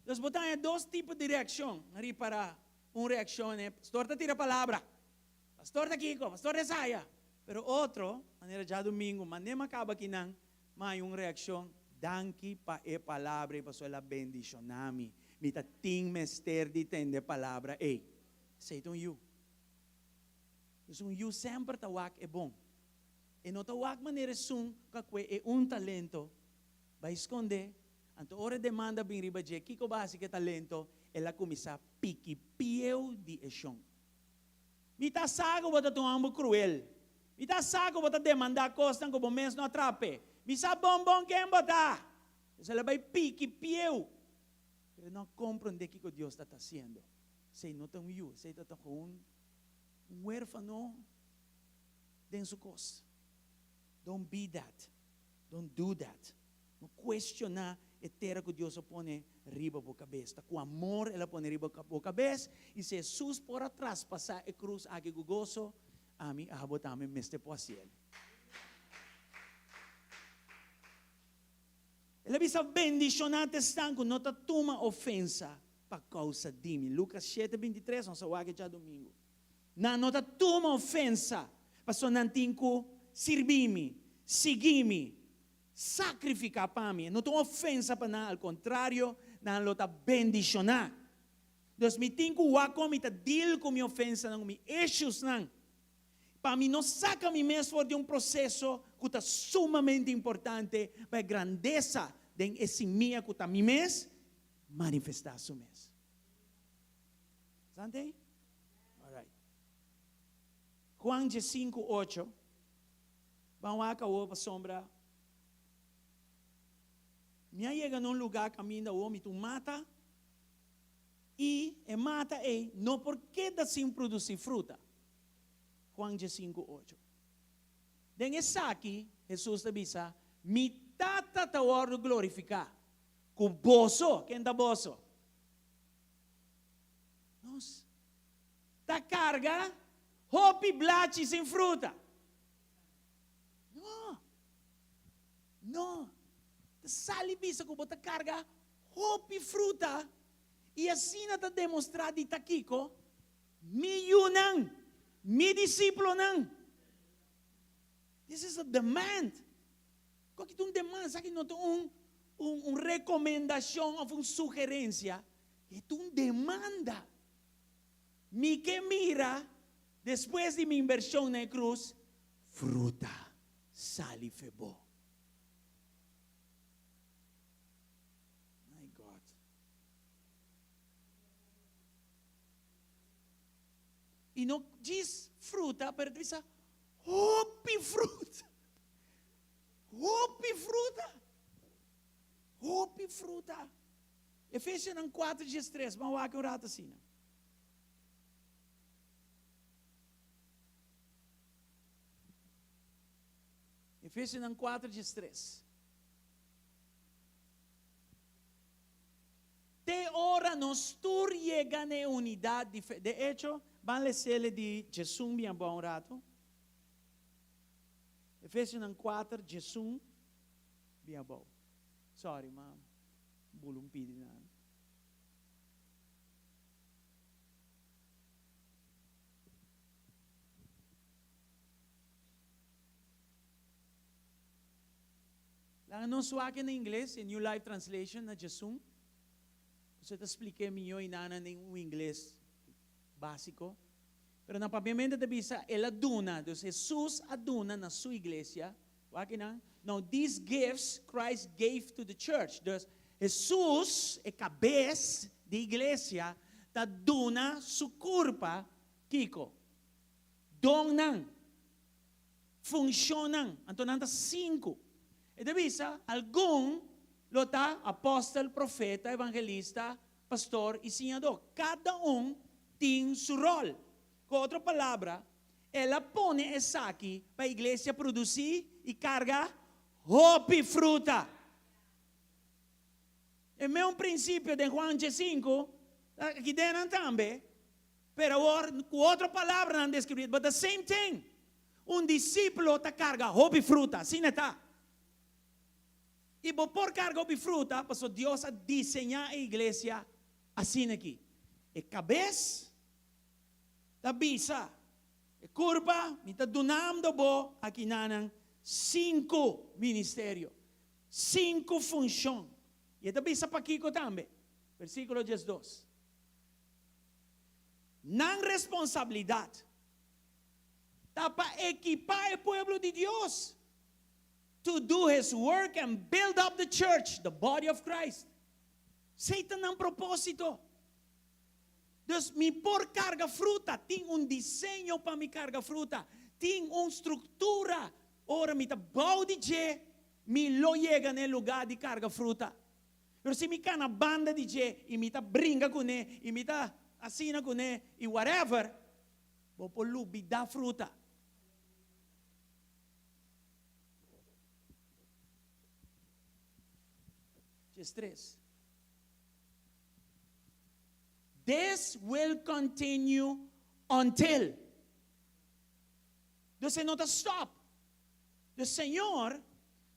Dus bo ta haña dos tipo di reakshon. Ripará un reakshon e pastor ta tira palabra. Pastor ta kiko, pastor ta esaya. Pero otro, manera djadumingu, manera mi a kaba akinan, mi a haña un reakshon, Danki pa e palabra ei pasobra el a bendishoná mi. Mi ta tin mester di tende e palabra ei. Esei ta un yu. Dus un yu semper ta wak e bon. E no ta wak manera esun ku a kue e un talento bai skondé. Anto ora e demanda bin riba dje kiko bo a hasi ku e talento, el a kuminsá piki pieu di e shon. Mi ta sa ku bo ta un hòmber kruel. Mi ta sa ku bo ta demandá kosnan ku bo mes no a trape. Mi sa bon bon ken bo ta. Pues el a bai piki pieu. Pero e no a komprondé kiko Dios ta ta hasiendo. Esei no ta un yu, esei ta ta un huérfano den su kos. Don't be that. Don't do that. No cuestiona e tera cu Dios a pone riba bo cabes. Ta cu amor El a pone riba bo cabes. Y si Jesus por a traspasa e cruz aki cu goso, ami abo tambe mester por haciel. El a bisa, Bendiciona ta esnan cu no ta tuma ofensa pa causa di mi. Lucas shete bintitres, nos a wak e djadomingo. Nan no ta tuma ofensa pasobra nan tin ku sirbi mi, sigui mi, sakrifiká pa mi. E no ta un ofensa pa nan, al kontrario, nan lo ta bendishoná. Dus mi tin ku wak kon mi ta deal ku mi ofensanan, ku mi issuesnan, pa mi no saka mi mes for di un proseso ku ta sumamente importante pa e grandesa den e simia ku ta mi mes manifestá su mes. Sante? Alright. Juan diesinku ocho. Ban wak awor pasobra mi a yega na un lugá kaminda awor mi ta un mata i e mata ei no por keda sin produsí fruta. Juan diesinku ocho. Den esaki Hesus ta bisa, Mi Tata ta wòrdu glorifiká ku boso. Ken ta boso? Nos ta karga hopi blachi sin fruta. No. Ta sali bisa ku bo ta karga hopi fruta i asina ta demostrá di ta kiko? Mi yunan, mi disiplonan. This is a demand. Koki ta un demand, esaki no ta un un rekomendashon òf un sugerensia, e ta un demanda. Mi ke mira, despues di mi invershon na e krus, fruta sali fe bo. My God. I no djis fruta, pero ta bisa hopi fruta. Hopi fruta. Hopi fruta. Efesionan 4 diestres, ban wak un rato asina. Efesionan 4 diestres. Te ora nos tur yega na e unidat di fe. De echo, ban les'e di djesun bien bon un rato. Efesionan kuater, djesun bin abou. Sorry, ma bula un pidi na mi. Laga nos wak na ingles, e New Life Translation na djesun. Pasobra e ta splik'é mihó i nana den un ingles básiko. Pero na papiamento ta bisa, El a duna, dus Hesus a duna na su iglesia, wak kinan, now these gifts Christ gave to the church, dus Hesus, e kabes di iglesia, ta duna su kurpa kiko? Donnan, funshonnan, anto nan ta sinku. E ta bisa, algun lo ta apòstel, profeta, evangelista, pastor i siñadó. Kada un tin su ròl. Ku otro palabra, el a pone esaki pa iglesia produsí i karga hopi fruta. E meun prinsipio den Juan diesinku ta aki den nan tambe, pero awor ku otro palabranan deskribí, but the same thing. Un disiplo ta karga hopi fruta, asina ta. I bo por karga hopi fruta pasobra Dios a diseñá e iglesia asina aki. E kabes ta bisa e kurpa, Mi ta dunando bo akinanan sinku ministerio, sinku funshon. I e ta bisa pakiko tambe. Versíkulo diesdos. Nan responsabilidat ta pa ekipá e pueblo di Dios. To do his work and build up the church, the body of Christ. Esei ta nan propósito. Dus mi por karga fruta, tin un diseño pa mi karga fruta, tin un struktura. Ora mi ta bou di dje, mi lo yega na e lugá di karga fruta. Pero si mi kana banda di dje i mi ta bringa kuné i mi ta asina kuné i whatever, bo por lubidá fruta. Diestres. This will continue until. Dus e no ta stop. Dus Señor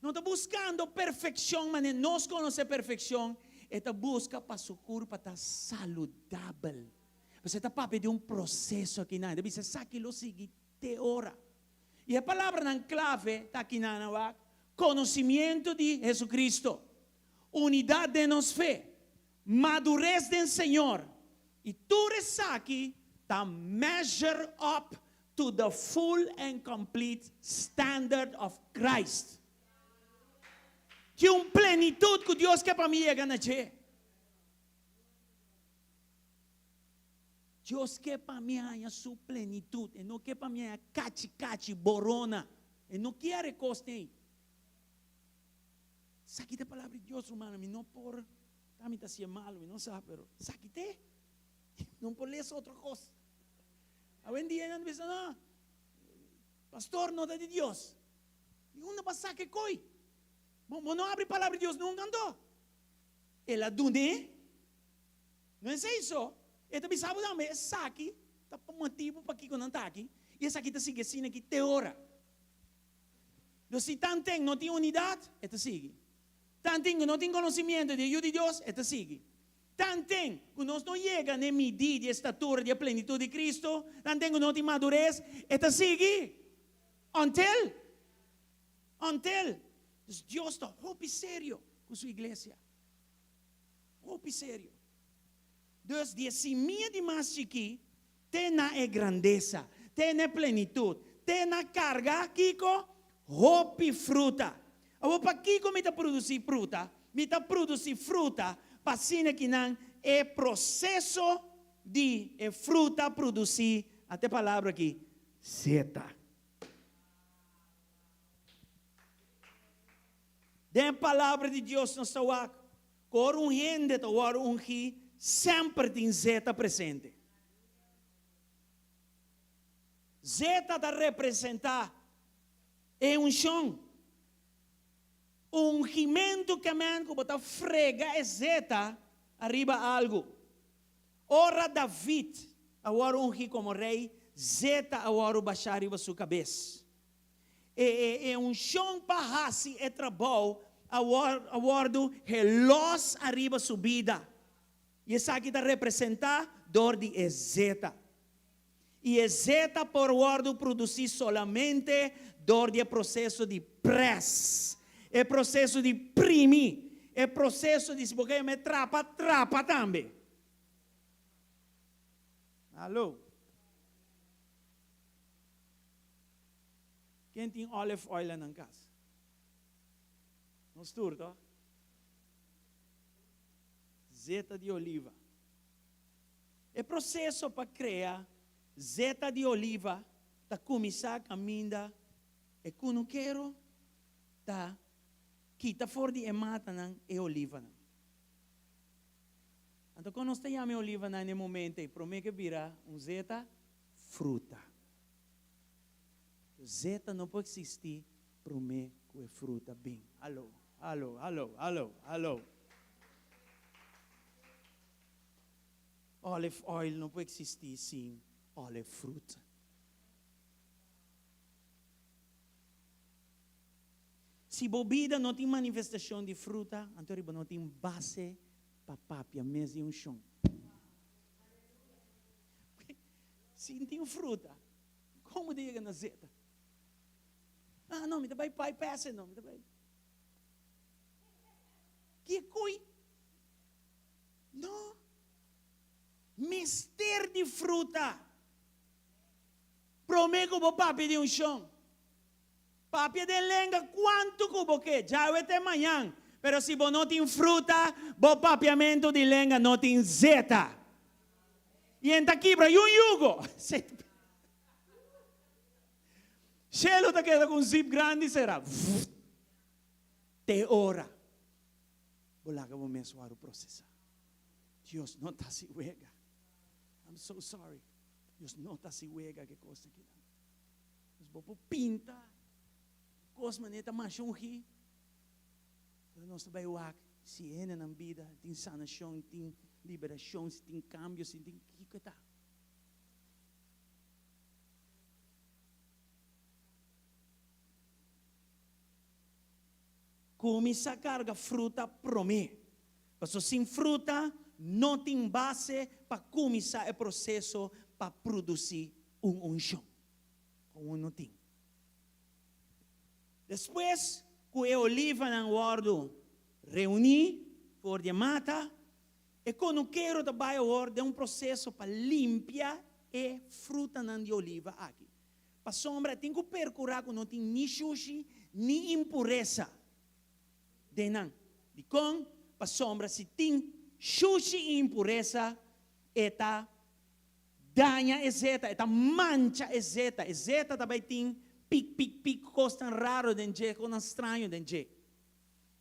no ta buscando perfeccion manera nos conoce perfeccion, e ta busca pa su curpa ta saludabel. Pues e ta papia di un proceso akinan. E ta bisa esaki lo sigui te ora. I e palabranan klave ta akinan wak, Konosimiento di Jesucristo, unidat den nos fe, madures den Señor, i tur esaki ta measure up to the full and complete standard of Christ. Ki un plenitut ku Dios ke pa mi yega na dje! Dios ke pa mi haña su plenitut. E no ke pa mi haña kachi kachi, borona. E no kier e kosnan ei. Esaki ta e palabra di Dios, rumannan. Mi no por, ta mi ta hasié malu, mi no sa, pero esaki t'e. Mi no por lesa otro kos. Awendia nan ta bisa, no, pastor no ta di Dios. Di unda bo a saka e koi? Bo no abri palabra di Dios nunka anto? El a dun'é. No esei so, e ta bisa bo tambe esaki ta pa motibu pakiko nan ta aki, i esaki ta sigui asina aki te ora. Dus si tanten no tin unidat, e ta sigui. Tanten ku no tin konosimiento di e Yu di Dios, e ta sigui. Tanten ku nos no yega n'e midí di e statura di e plenitut di Kristu, tanten ku no tin madures, e ta sigui. Until. Until. Dus Dios ta hopi serio ku su iglesia. Hopi serio. Dus di e simia di mas chikí te na e grandesa, te na e plenitut, te na karga, kiko? Hopi fruta. Awor pakiko mi ta produsí fruta? Mi ta produsí fruta pa asina kinan e proseso di e fruta produsí, ata e palabra aki, zeta. Den e Palabra di Dios nos ta wak ku ora un hende ta wòrdu ungí, semper tin zeta presente. Zeta ta representá e unshon. Ungimentu ke men ku bo ta frega e zeta ariba algu. Ora David a wòrdu ungí komo rei, zeta a wòrdu bashá riba su kabes. E e unshon pa hasi e trabou a a wòrdu helos ariba su bida. I esaki ta representá dor di e zeta. I e zeta por wòrdu produsí solamente dor di e proseso di près, e proseso di primi, e proseso di si bo ke yama e trapa, trapa tambe. Hallo. Ken tin olive oil na nan kas? Nos tur, toch? Zeta di oliva. E proseso pa krea zeta di oliva ta kuminsá kaminda e kunukero ta kita for di e matanan e olivanan. Anto kon nos ta yama e olivanan na e momento ei promé ke bira un zeta? Fruta. Zeta no por eksistí promé ku e fruta bin. Hallo, hallo, hallo, hallo, hallo. Olive oil no por eksistí sin olive fruit. Si bo bida no tin manifestashon di fruta, anto riba no tin base pa papia mes di unshon. Si no tin fruta, kon bo ta yega na zeta? Ah, no, mi ta bai bypass e, no, mi ta bai. Kikoi? No. Mester di fruta. Promé ku bo papia di unshon. Papia den lenga kuantu ku bo ke, djawe te mañan. Pero si bo no tin fruta, bo papiamentu di lenga no tin zeta. I en ta kibra yun yugo. Shelu ta keda ku un zip grandi sera. Te ora bo laga bo mes wòrdu prosesá. Dios no ta hasi wega. I'm so sorry. Dios no ta hasi wega ku e kos akinan. Dus bo por pinta kos manera ta masha ungí, pero nos ta bai wak si hende nan bida tin sanashon, tin liberashon, si tin kambio, si tin kiko e ta. Kuminsá karga fruta promé. Pasobra sin fruta no tin base pa kuminsá e proseso pa produsí un unshon. Kon no tin. Despues ku e olivanan wòrdu reuní for di e mata, e konukero ta bai awor den un proseso pa limpia e frutanan di oliva aki. Pasobra e tin ku perkurá ku no tin ni shushi ni impuresa den nan. Dikon? Pasobra si tin shushi i impuresa, e ta daña e zeta, e ta mancha e zeta. E zeta ta bai tin pik, pik, pik, kosnan raro den dje, kosnan straño den dje.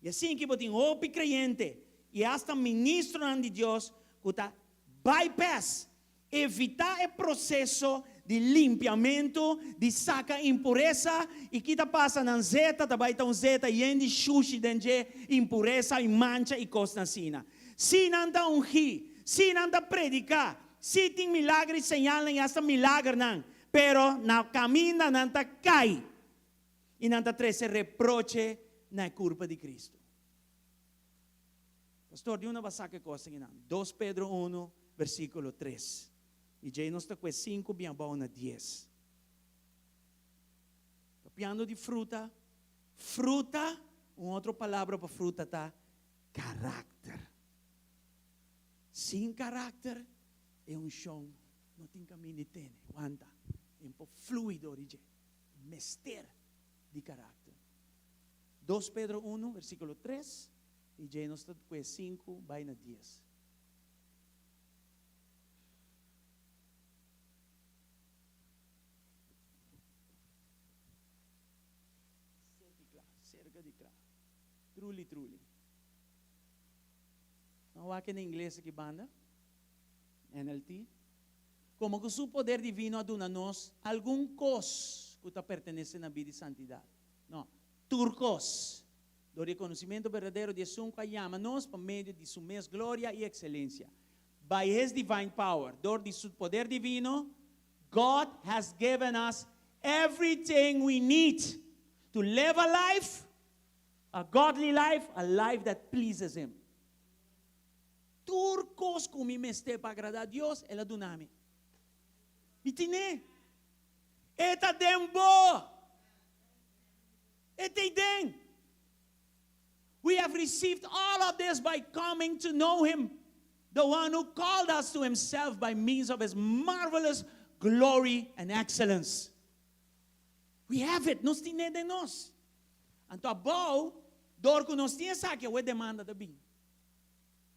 I asin ki bo tin hopi kreyente i asta ministronan di Dios ku ta bypass Evitá e proseso di limpiamentu, di saka impuresa, i ki ta pasa? Nan zeta ta bai ta un zeta yen di shushi den dje, impuresa i mancha i kosnan asina. Si nan ta ungí, si nan ta prediká, si tin milager i señalnan i asta milagernan, pero na kaminda nan ta kai. I nan ta trese reproche na e kurpa di Kristu. Pastor, di unda bo a saka e kos akinan? Dos Pedro unu, versíkulo tres. I djei nos ta kue sinku bin abou na dies. Papiando di fruta, fruta, un otro palabra pa fruta ta karakter. Sin karakter, e unshon no tin kaminda di tene, wanta, e por flui dor di dje. Mester di karakter. Dos Pedro unu, versíkulo tres, i djei nos ta kue sinku bai na dies. Serka di kla, serka di kla. Truli, truli. Nan wak na ingles aki banda, NLT. Komo ku su poder divino a duna nos algun kos ku ta pertenesé na bida di santidat. No, tur kos. Dor di e konosimentu berdadero di esun ku a yama nos pa medio di su mes gloria i ekselensia. By His divine power, dor di su poder divino, God has given us everything we need to live a life, a godly life, a life that pleases Him. Tur kos ku mi mester pa agradá Dios, El a duna mi. Mi tin'é. E ta den bo. E ta den. We have received all of this by coming to know Him, the one who called us to Himself by means of His marvelous glory and excellence. We have it, nos tin'é den nos. Anto abou, dor ku nos tin esaki, awor e demanda ta bin.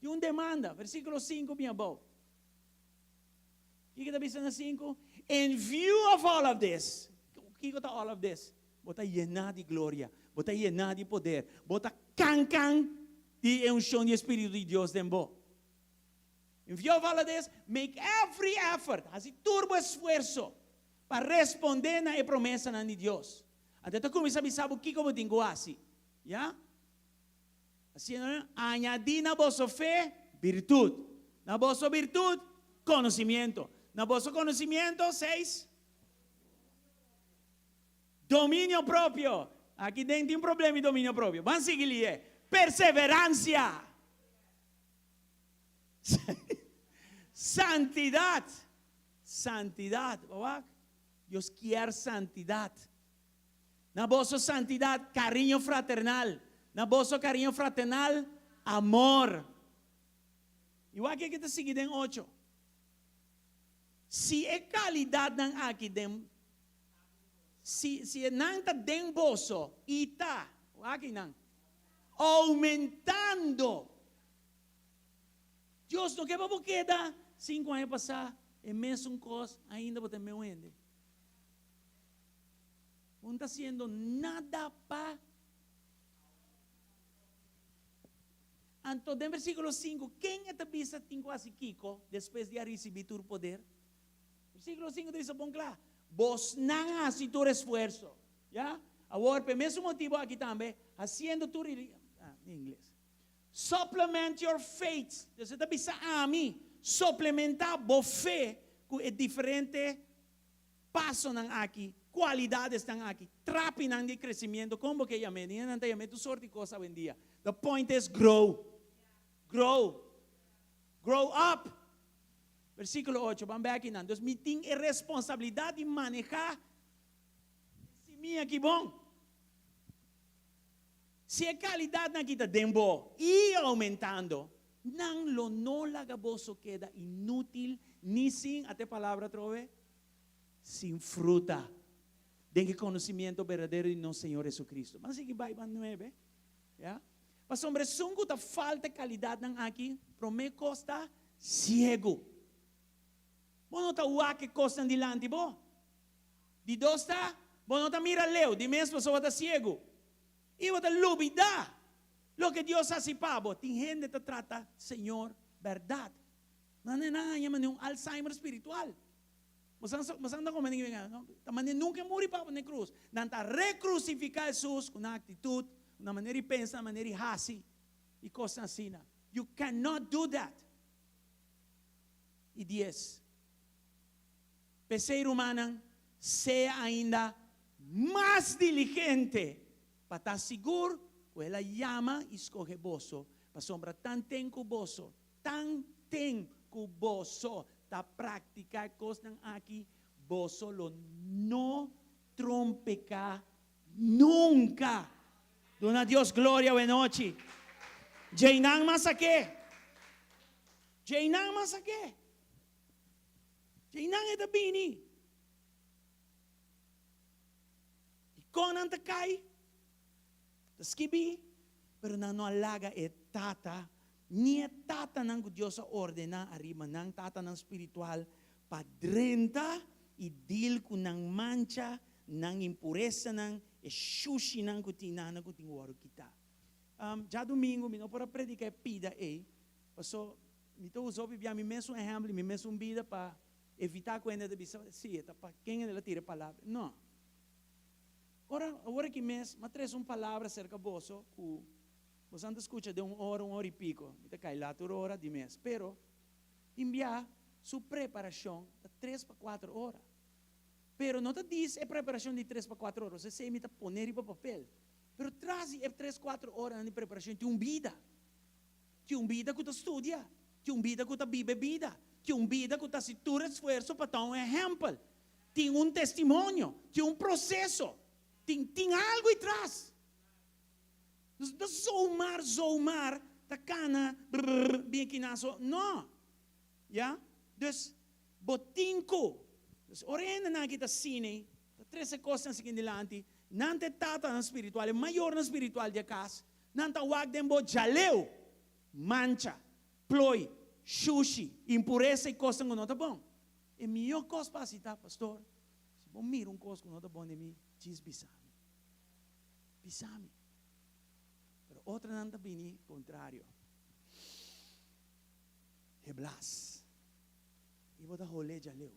Tin un demanda, versíkulo sinku bin abou. Kiko ta bisa na sinku? In view of all of this, kiko ta all of this? Bo ta yená di gloria, bo ta yená di poder, bo ta kankan di e unshon di e Spiritu di Dios den bo. In view of all of this, make every effort, hasi tur bo esfuerso pa respondé na e promesanan di Dios. Anto e ta kuminsá bisa bo kiko bo tin ku hasi. Ya? Asina, añadí na boso fe, birtut. Na boso birtut, konosimiento. Na boso konosimiento, seis. Dominio propio. Aki den tin problema di dominio propio. Ban sigui lié. Perseveransia. Santidat. Santidat. Bo wak? Dios kier santidat. Na boso santidat, kariño fraternal. Na boso kariño fraternal, amor. I wak ke ta sigui den ocho. Si e kalidatnan aki den Si, si e nan ta den boso i ta, wak ei nan, oumentando. Dios no ke pa bo keda sinku aña pasá e mesun kos ainda bo ta e meu hende. Bo no ta hasiendo nada pa. Anto den versíkulo sinku, ken e ta bisa tin ku hasi kiko despues di a risibí tur poder? Versíkulo sinku ta bisa bon kla, Bosnan hasi tur esfuerso. Ya? Awor, p'e mesun motibu aki tambe, hasiendo tur ah, na ingles. Supplement your faith. Dus e ta bisa ami, suplementá bo fe ku e diferente pasonan aki, kualidadesnan aki, trapinan di kresimiento, kon bo ke yam'é? Ni nan ta yam'é tur sort di kos awendia. The point is grow. Grow. Grow up. Versíkulo ocho, ban bek akinan. Dus mi tin e responsabilidat di manehá e simia aki bon. Si e kalidatnan aki ta den bo i oumentando, nan lo no laga boso keda inútil ni sin, ata e palabra atrobe, sin fruta den e konosimiento berdadero di nos Señor Jesucristo. Ban sigui bai ban nuebe, ya. Pasobra esun ku ta falta e kalidatnan aki, promé kos ta siegu. Bo no ta wak e kosnan dilanti bo. Di dos ta, bo no ta mira leu, di mes pasobra bo ta siegu. I bo ta lubidá loke Dios hasi pa bo. Tin hende ta trata Señor bèrdat. Nan a haña manera un Alzheimer spiritual. Bo sa bo sa anda come ta manera nunca e muri pa bo na e cruz. Nan ta recrucifica Jesus cu nan actitud, cu nan manera di pensa, nan manera di haci y cosnan asina. You cannot do that. Y dies. P'esey rumannan, sea ainda. mas diligente pa ta sigur ku el a yama i skohe boso, pasobra tanten ku boso, tanten ku boso ta praktiká e kosnan aki, boso lo no trompeká nunka. Duna Dios gloria awe nochi. Djeinan mas a ke. Djeinan mas a ke. Djeinan e ta bini. I kon nan ta kai? Ta skibí, pero nan no a laga e tata, ni e tatanan ku Dios a ordená ariba nan, tatanan spiritual, pa drenta i dil ku nan mancha, nan impuresanan, e shushinan ku tin nan ku tin wòrdu kitá. Djadumingu mi no por a prediká e pida ei, paso mi ta usa hopi bia mi mesun ehèmpel i mi mesun bida pa evitá ku hende ta bisa, sí, e ta pa ken el a tira e palabra. No. Ora, awor aki mes, mi a trese un palabra serka boso ku boso ta skucha den un ora, un ora i piko. Mi ta kai lat tur ora di mes. Pero, tin bia su preparashon ta tres pa kuater ora. Pero no ta dis e preparashon di tres pa kuater ora, esei mi ta pone riba papel. Pero tras di e tres kuater oranan di preparashon tin un bida. Tin un bida ku ta studia, tin un bida ku ta biba e bida, tin un bida ku ta hasi tur esfuerso pa ta un ehèmpel. Tin un testimonio, tin un proseso, tin tin algu ei tras. Nos no ta zomaar zomaar ta kana brrr bin aki nan so, no. Ya? Dus bo tin ku. Dus ora e hendenan aki ta sine, ta trese kosnan sigui dilanti, nan ta e tatanan spiritual, e mayornan spiritual di e kas, nan ta wak den bo djaleu, mancha, ploi, shushi, impuresa i kosnan ku no ta bon. E mihó kos pa hasi ta, Pastor, si bo mira un kos ku no ta bon den mi, djis bisa mi. Bisa mi. Pero otronan ta bini kontrario. He blas. I bo ta holé djaleu.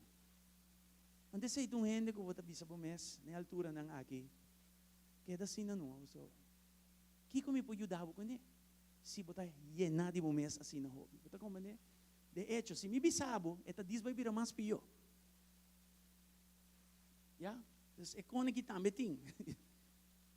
Antes esei ta un hende ku bo ta bisa bo mes na e alturanan aki, keda asina no, pasobra kiko mi por yuda bo kuné si bo ta yená di bo mes asina hopi? Bo ta komprendé? De echo, si mi bisa bo, e ta dis bai bira mas pió. Ya? Dus e kone ki tambe tin.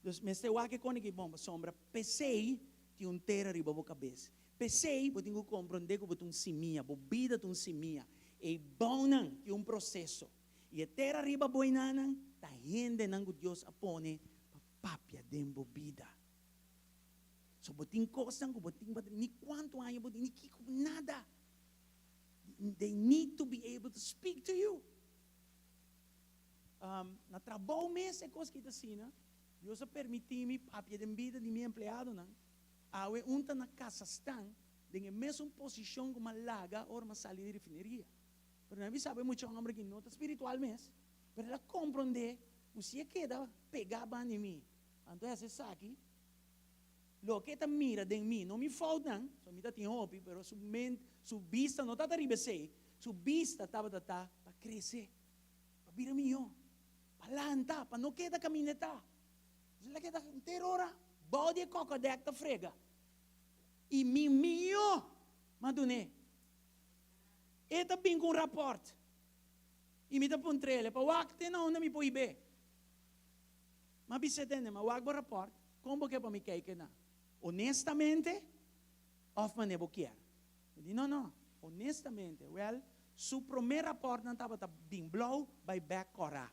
Dus mester wak e kone ki bon, pasobra p'esei tin un tera riba bo kabes. P'esei bo tin ku komprondé ku bo ta un simia, bo bida ta un simia. E bounan tin un proseso. I e tera riba bo enanan ta hendenan ku Dios a pone pa papia den bo bida. So bo tin kosnan ku bo tin pa ni kuantu aña bo tin, ni kiko, nada. They need to be able to speak to you. Na trabou mes e kos ki ta asina. Dios a permití mi papia den bida di mi empleadonan. Awe un ta na Kazachstan den e mesun posishon ku mi a laga ora mi a sali di refineria. Pero nan a bisa bo e mucha hòmber aki no ta spiritual mes, pero el a komprondé ku si e keda pegá banda di mi, anto e hasi esaki, loke e ta mira den mi, no mi foutnan, so mi ta tin hopi, pero su ment, su bista no tabata riba esei, su bista tabata ta pa krese, pa bira mihó, pa lanta, pa no keda kaminda e ta. El a keda henter ora bou di e kokodèk ta frega. I mi mihó m'a dun'é. E ta bin ku un rapòrt. I mi ta puntr'el, pa wak te na unda mi por hib'é. M'a bis'é tende, m'a wak bo rapòrt, kon bo ke pa mi kijk na? Honestamente òf manera bo kier? E di, no, no, honestamente. Wèl, su promé rapòrtnan tabata bin blou bai bèk kòrá.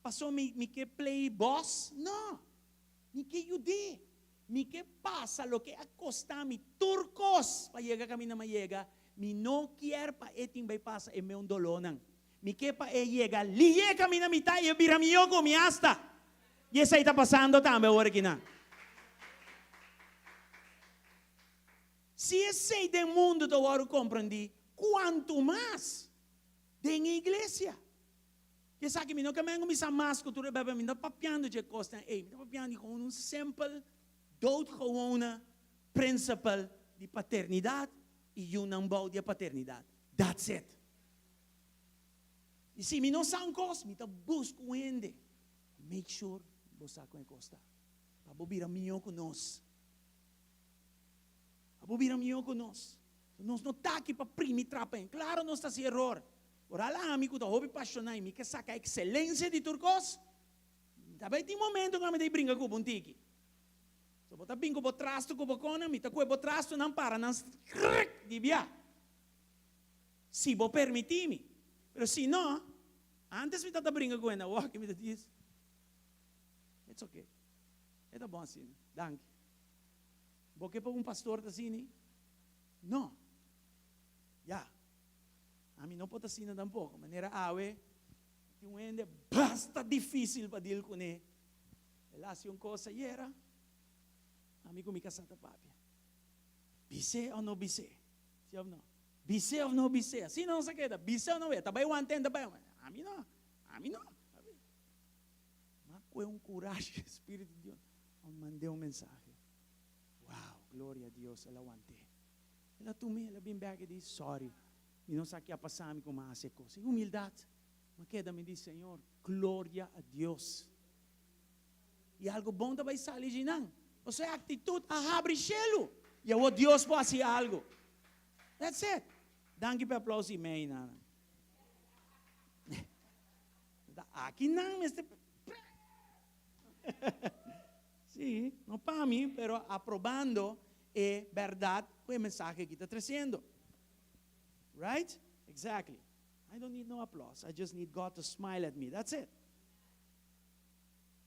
Paso mi mi ke play boss? No! Mi ke yud'é. Mi ke pasa loke a kosta mi tur kos pa yega kaminda mi a yega. Mi no kier pa e tin bai pasa e meun dolónan. Mi ke pa e yega liye kaminda mi ta i e bira mihó ku mi asta. I esei ta pasando tambe awor akinan. Si esei den mundu ta wòrdu komprendí, kuantu mas den e iglesia? Esaki mi no ke men ku mi sa mas ku tur e bèbè, mi no ta papiando dje kosnan ei, mi ta papiando di gewoon un simpel, doodgewone principle di paternidat i yunan bou di e paternidat. That's it. I si mi no sa un kos, mi ta buska un hende. Make sure bo sa kon e kos ta, pa bo bira mihó ku nos. Pa bo bira mihó ku nos. Nos no ta aki pa primi trapa hende. Klaro nos ta hasi eror. Ora ami ku ta hopi pashoná i mi ke saka ekselensia di tur kos, ta bai tin momento ku ami ta i bringa ku bo un tiki. So bo ta bin ku bo trastu ku bo kona, mi ta kue bo trastunan para nan skrik di bia. Si bo permití mi. Pero si no, antes mi ta ta bringa ku hende, awor aki mi ta dis, It's okay. E ta bon asina. Danki. Bo ke pa un pastor ta asina? No. Ya. Ami no por ta asina tampoco. Manera awe, tin un hende basta difícil pa deal kuné. El a hasi un kos ayera, ami ku mi kasá ta papia. Bis'é òf no bis'é? Sí òf no? Bis'é òf no bis'é? Asina nos a keda, bis'é òf no bis'é? Ta bai want'é, ta bai. Ami no, ami no. M'a kue un kurashi, Spiritu di Dios a mand'é un mensahe. Wow, gloria a Dios, el a want'é. El a tum'é, el a bin bèk i di, Sorry, mi no sa ki a pasa mi ku m'a hasi e kos. E humildat, m'a keda mi di, Señor, gloria a Dios. I algu bon ta bai sali dje nan. Pasobra e aktitut a habri shelu. I awor Dios por hasi algu. That's it. Danki pa e aplauso i mei nan. Aki nan mester. Sí, no pa mi, pero aprobando e bèrdat ku e mensahe aki ta tresiendo. Right? Exactly. I don't need no applause. I just need God to smile at me. That's it.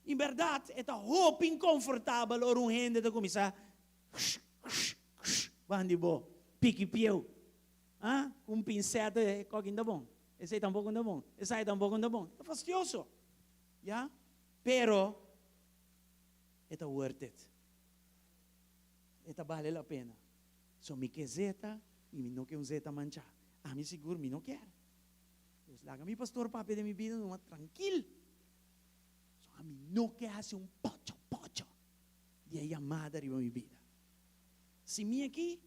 En bèrdat, e ta hopi inkonfortabel ora un hende ta kuminsá bandi bo, piki pieu. Ah, ku un pinsèt e kòki no ta bon, esei tampoko no ta bon, esai tampoko no ta bon. Ta fastioso. Ya? Pero e ta worth it. E ta bale la pena. So mi ke zeta i mi no ke un zeta manchá. Ami sigur mi no kier. Dus laga mi pastor papia den mi bida numa trankil. So ami no ke hasi un pocho pocho di e yamada riba mi bida. Si mi aki,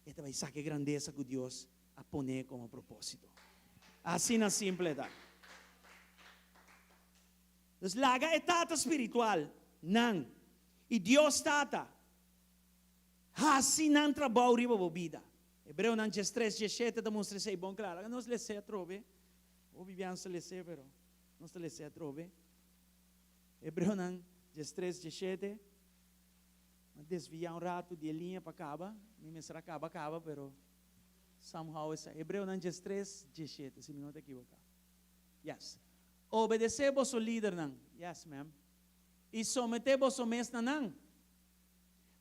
e ta bai saka e grandesa ku Dios a pone komo propósito. Asina simple ta. Dus laga e tata spiritual nan i Dios Tata hasi nan trabou riba bo bida. Hebreonan diestres, diesshete ta mustra esei bon kla. Laga nos les'é atrobe. Hopi biaha nos ta les'é, pero nos ta les'é atrobe. Hebreonan diestres, diesshete. Mi a desviá un ratu di e liña pa kaba. Mi mester a kaba kaba, pero somehow esei. Hebreonan diestres, diesshete, si mi no ta ekiboká. Yes. Obedesé boso lidernan, yes ma'am, i someté boso mes na nan,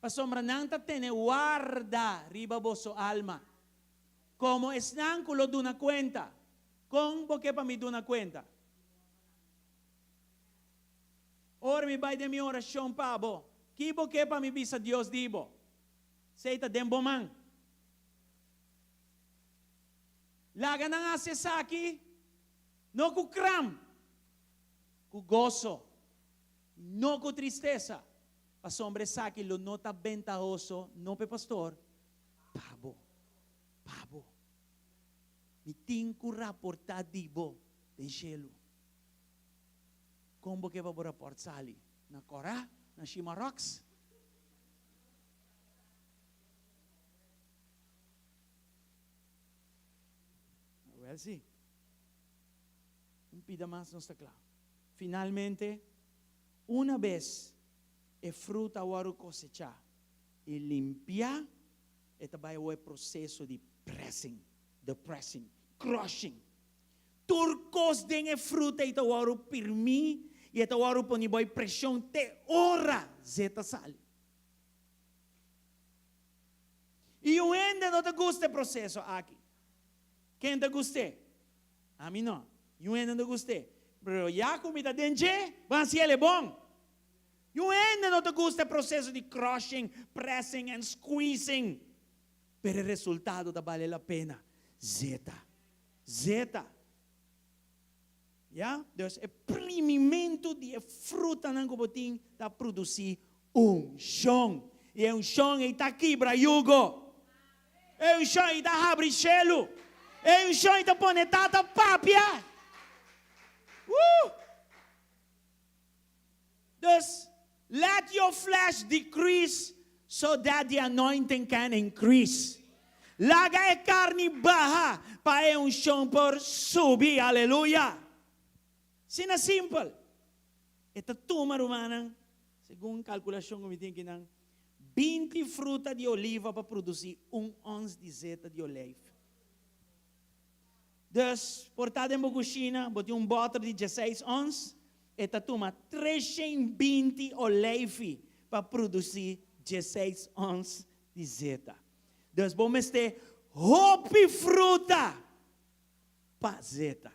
pasobra nan ta tene warda riba boso alma, komo esnan ku lo duna kuenta. Kon bo ke pa mi duna kuenta? Ora mi bai den mi orashon pa bo, ki bo ke pa mi bisa Dios di bo? Esei ta den bo man. Laga nan hasi esaki. No ku kram, ku goso, no ku tristesa, pasobra esaki lo no ta bentahoso no pa e pastor, pa bo, pa bo. Mi tin ku raportá di bo den shelu. Kon bo ke pa bo rapòrt sali? Na kòrá? Na shimaroks? Wèl si. Un pida mas nos ta kla. Finalmente, una bes e fruta a wòrdu kosechá i limpiá, e ta bai awor e proseso di pressing, the pressing, crushing. Tur kos den e fruta ei ta wòrdu pirmí i e ta wòrdu poni bou e preshon te ora zeta sali. I un hende no ta gusta e proseso aki. Ken ta gust'é? Ami no. Niun hende no ta gust'é. Pero ya ku mi ta den dje, bo hasi el e bon. Niun hende no ta gusta e proseso di crushing, pressing and squeezing. Pero e resultado ta bale la pena. Zeta. Zeta. Ya? Dus e primimentu di e frutanan ku bo tin ta produsí unshon. I e unshon ei ta kibra yugo. E unshon ei ta habri shelu. E unshon ei ta pone Tata papia. Woo! Dus, let your flesh decrease so that the anointing can increase. Laga e karni baha pa e unshon por subi. Aleluya! Asina simpel. E ta tuma, rumannan, segun kalkulashon ku mi tin kinan, 20 fruta di oliva pa produsí un ons di zeta di olijf. Dus, por ta den bo kushina, bo tin un bòter di dieseis ons, e ta tuma 320 olijfi pa produsí 16 ons di zeta. Dus bo mester hopi fruta pa zeta.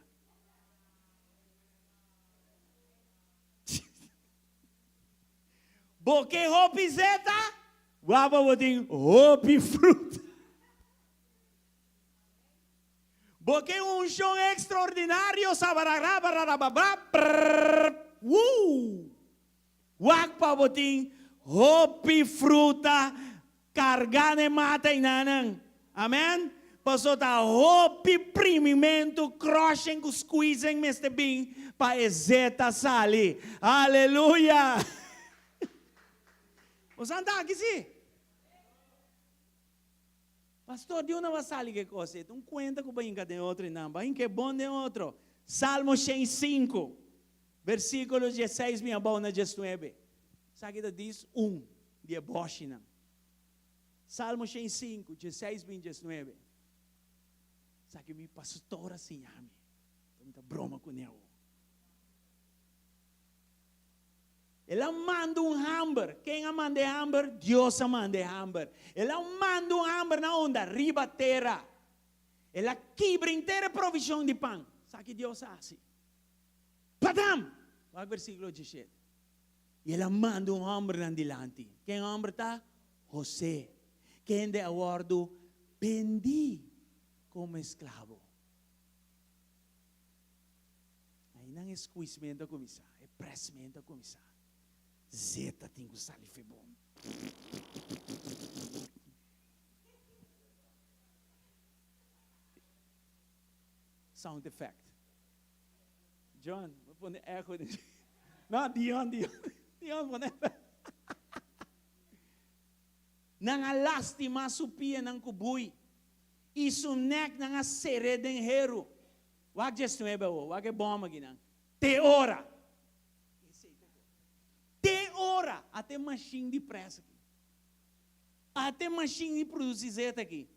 Bo ke hopi zeta? Wak pa bo tin hopi fruta. Bo ke un unshon ekstraordinario? Sabararabararababa prrrr wuu! Wak pa bo tin hopi fruta kargá na e mata einanan. Amen? Paso ta hopi primimentu, crushing ku squeezing mester bin pa e zeta sali. Aleluya! Bo sa anta aki si? Pastor, di unda bo a sali ku e kos ei? Ta un kuenta ku bo a hinka den otro i nan bo a hinka e bon den otro. Salmo 105, versíkulo 16 bin abou na 19. Esaki ta dis un di e bòshinan. Salmo 105, 16 bin 19. Esaki mi pastor a siña mi. Mi ta broma kuné awor. El a manda un hamber. Ken a manda e hamber? Dios a manda e hamber. El a manda un hamber na unda? Riba tera. El a kibra henter e provishon di pan. Sa ki Dios a hasi? Padam! Wak versíkulo 17. I el a manda un hòmber nan dilanti. Ken hòmber ta? José, kende a wòrdu bendí komo esklabo. Einan e squeezemento a cuminsa, e pressmento a cuminsa. Zeta tin cu sali fe bon. Sound effect. John, bo pone echo den. No, Dion, Dion. Dion pone effect. Nan a lastima su pianan cu bui y su nek nan a ser'é den heru. Wak 19 awor, wak e bòm akinan. Te ora. Te ora. Ata e mashin di près aki. Ata e mashin di produsí zeta aki.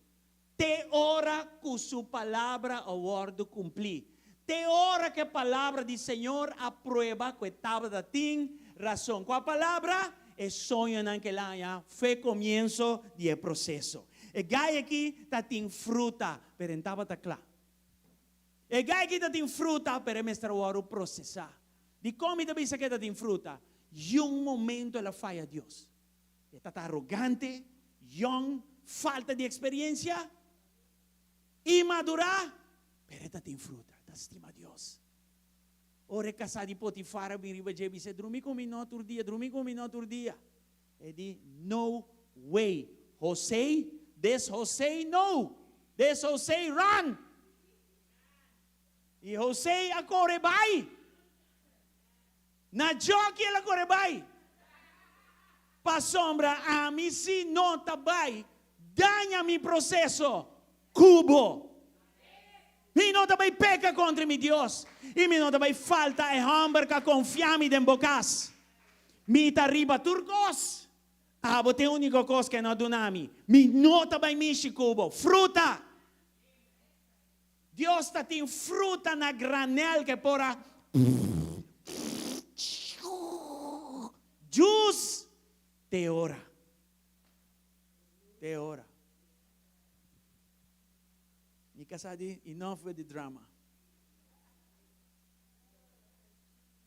Te ora ku su palabra a wòrdu kumplí. Te ora ku e palabra di Señor a prueba ku e tabata tin rason. Kua palabra? E soñonan ku el a haña fe komienso di e proseso. E gai aki ta tin fruta, pero e tabata kla. E gai ki ta tin fruta, pero e mester wòrdu prosesá. Dikon mi ta bisa ku e ta tin fruta? Yun momento el a faya Dios. E ta ta arogante, yòn, falta di eksperiensia, inmadurá, pero e ta tin fruta, e ta stima Dios. Ora e kasá di Potifar a bin riba dje, e bisa, Drumi ku mi no tur dia, drumi ku mi no tur dia. E di, No way, José, this José no, this José run! I José a kore bai. Na joki el a kore bai. Pasobra ami si no ta bai daña mi proseso ku bo. Mi no ta bai peka kontra mi Dios, i mi no ta bai falta e hòmber ku a konfia mi den bo kas. Mi ta riba tur kos. Abo ta e úniko kos ku e no a duna mi. Mi no ta bai mishi ku bo. Fruta! Dios ta tin fruta na granel ku e por a jus te ora. Te ora. Mi kasá di, enough with the drama.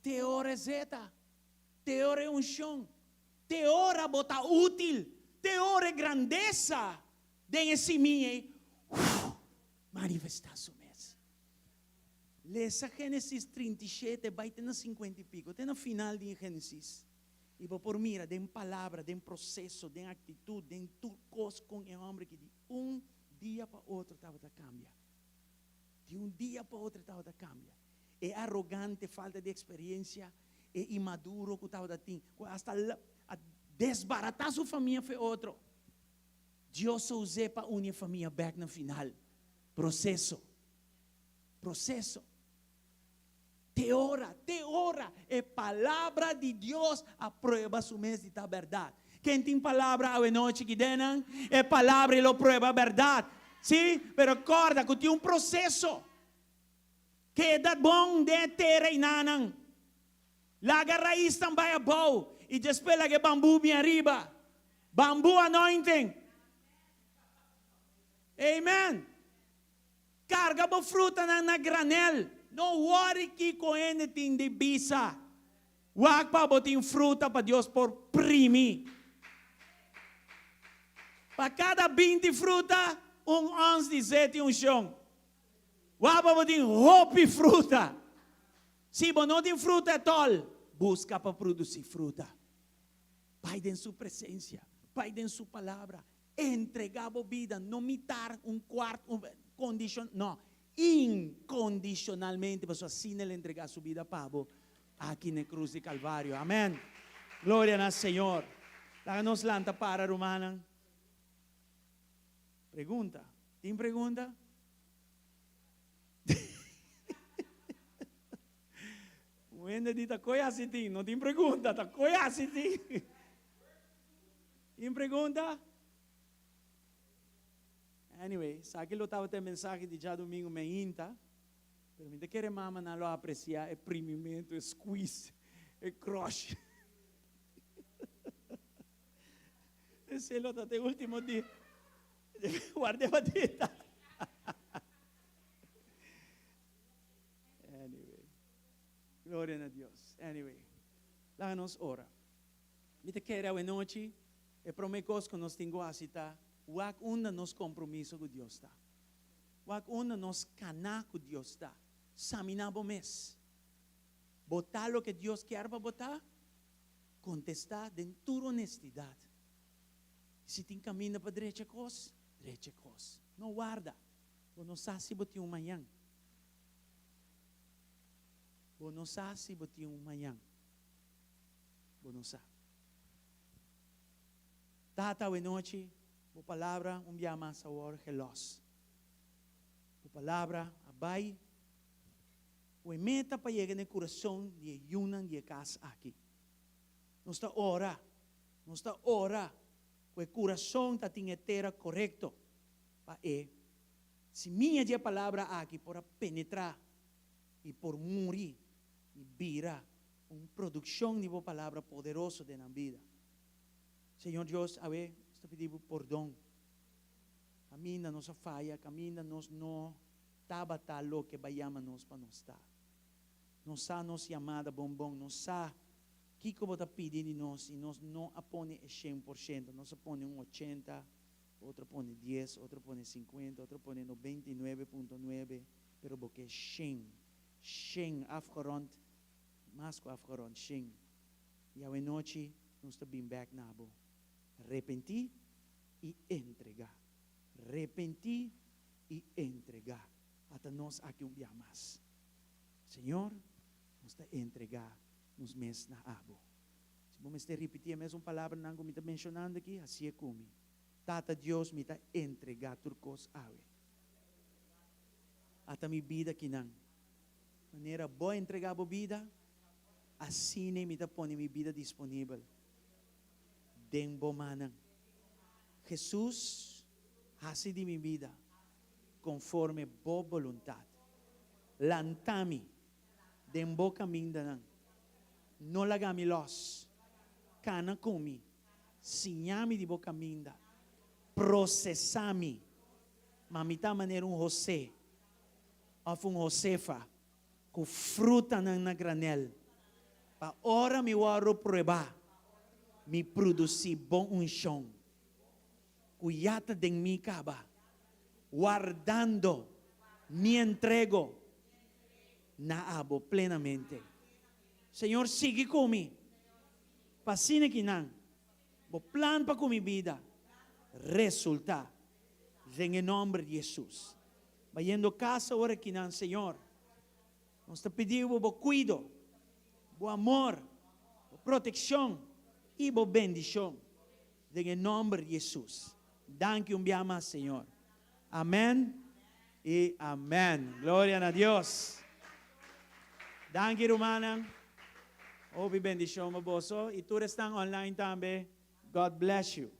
Te ora e zeta, te ora e unshon, te ora bo ta útil, te ora e grandesa den e simia ei manifestá su mes. Lesa Génesis 37 bai te na 50 i piko, te na final di Génesis. I bo por mira den palabra, den proseso, den aktitut, den tur kos kon e hòmber aki di un dia pa otro tabata kambia. Di un dia pa otro e tabata kambia. E arogante, falta di eksperensia, e inmaduro ku tabata tin, ku asta a desbaratá su famia fe otro. Dios a us'é pa uni e famia bèk na final. Proseso. Proseso. Te ora, te ora e palabra di Dios a prueba su mes di ta bèrdat. Ken tin palabra awe nochi ki den nan? E palabra i lo prueba bèrdat. Sí, pero kòrda ku tin un proseso. Keda bon den e tera i nanan. Laga raisnan bai abou i despues laga e bambu bin ariba. Bambu anointing. Amen. Karga bo frutanan na granel. No worry kiko hende tin di bisa. Wak pa bo tin fruta pa Dios por primi. Pa kada 20 fruta, un ons di zet i unshon. Wak pa bo tin hopi fruta. Si bo no tin fruta etòl, buska pa produsí fruta. Bai den su presensia, bai den su palabra, entregá bo bida, no mitar, un kuart, un kondishon, no, inkondishonalmente, pasobra asina el entregá su bida pa bo aki na e krus di Kalvario. Amèn. Gloria na Señor. Laga nos lanta para, rumannan. Pregunta. Tin pregunta? Un hende di ta koe hasi tin, no tin pregunta, ta koe hasi tin. Tin pregunta? Anyway, esaki lo tabata e mensahe di djadumingu meinta, pero mi ta kere mamanan lo aprecia e primimento, e squeeze, e crush. Esei lo ta te ultimo dia. Guarda e batita. Anyway. Gloria na Dios. Anyway. Laga nos ora. Mi ta kere awe nochi, e prome kos ku nos tin ku hasi ta wak unda nos kompromiso ku Dios ta. Wak unda nos kana ku Dios ta. Saminá bo mes. Bo ta loke Dios kier pa bo ta? Kontestá den tur honestidat. Si tin kaminda pa drecha kos, drecha kos. No warda. Bo no sa si bo tin un mañan. Bo no sa si bo tin un mañan. Bo no sa. Tata, awenochi, bo palabra un bia mas awor gelòs. Bo palabra a bai ku e meta pa yega na e kurason di e yunan di e kas aki. Nos ta ora, nos ta ora ku e kurason ta tin e tera korekto pa e simia di e palabra aki por a penetrá i por muri i bira un produkshon di bo palabra poderoso den nan bida. Señor Dios, awe nos ta pidi bo pordon. Kaminda nos a faya, kaminda nos no tabata loke bo a yama nos pa nos ta. Nos sa nos yamada bon bon, nos sa kiko bo ta pidi di nos i nos no a pone e 100%, nos a pone un 80, otro a pone 10, otro a pone 50, otro a pone 99.9, pero bo ke 100, 100 afgerond, mas ku afgerond, 100. I awe nochi nos ta bin bek na bo. Repentí i entregá. Repentí i entregá. Ata nos aki un bia mas. Señor, nos ta entregá nos mes na abo. Si bo mester ripití e mesun palabranan ku mi ta menshonando aki, hasié ku mi. Tata Dios, mi ta entregá tur kos awe. Ata mi bida kinan. Manera bo a entregá bo bida, asina mi ta pone mi bida disponibel den bo mannan. Hesus, hasi di mi bida konforme bo boluntat. Lanta mi den bo kamindanan. No laga mi lòs. Kana ku mi. Siña mi di bo kaminda. Prosesá mi. Ma mi ta manera un Hosé òf un Josefa ku frutanan na granèl, pa ora mi wòrdu pruebá, mi produsí bon unshon ku ya ta den mi kaba, wardando mi entrego na abo plenamente. Señor, sigui ku mi, pa asina ki nan bo plan pa ku mi bida resultá den e nòmber di Hesus. Bayendo kas awor akinan, Señor, nos ta pidi Bo Bo kuido, Bo amor, Bo protekshon i Bo bendishon den e nòmber di Hesus. Danki un bia mas, Señor. Amèn i amèn. Gloria na Dios. Danki, rumannan. Hopi bendishon pa boso. I tur esnan online tambe. God bless you.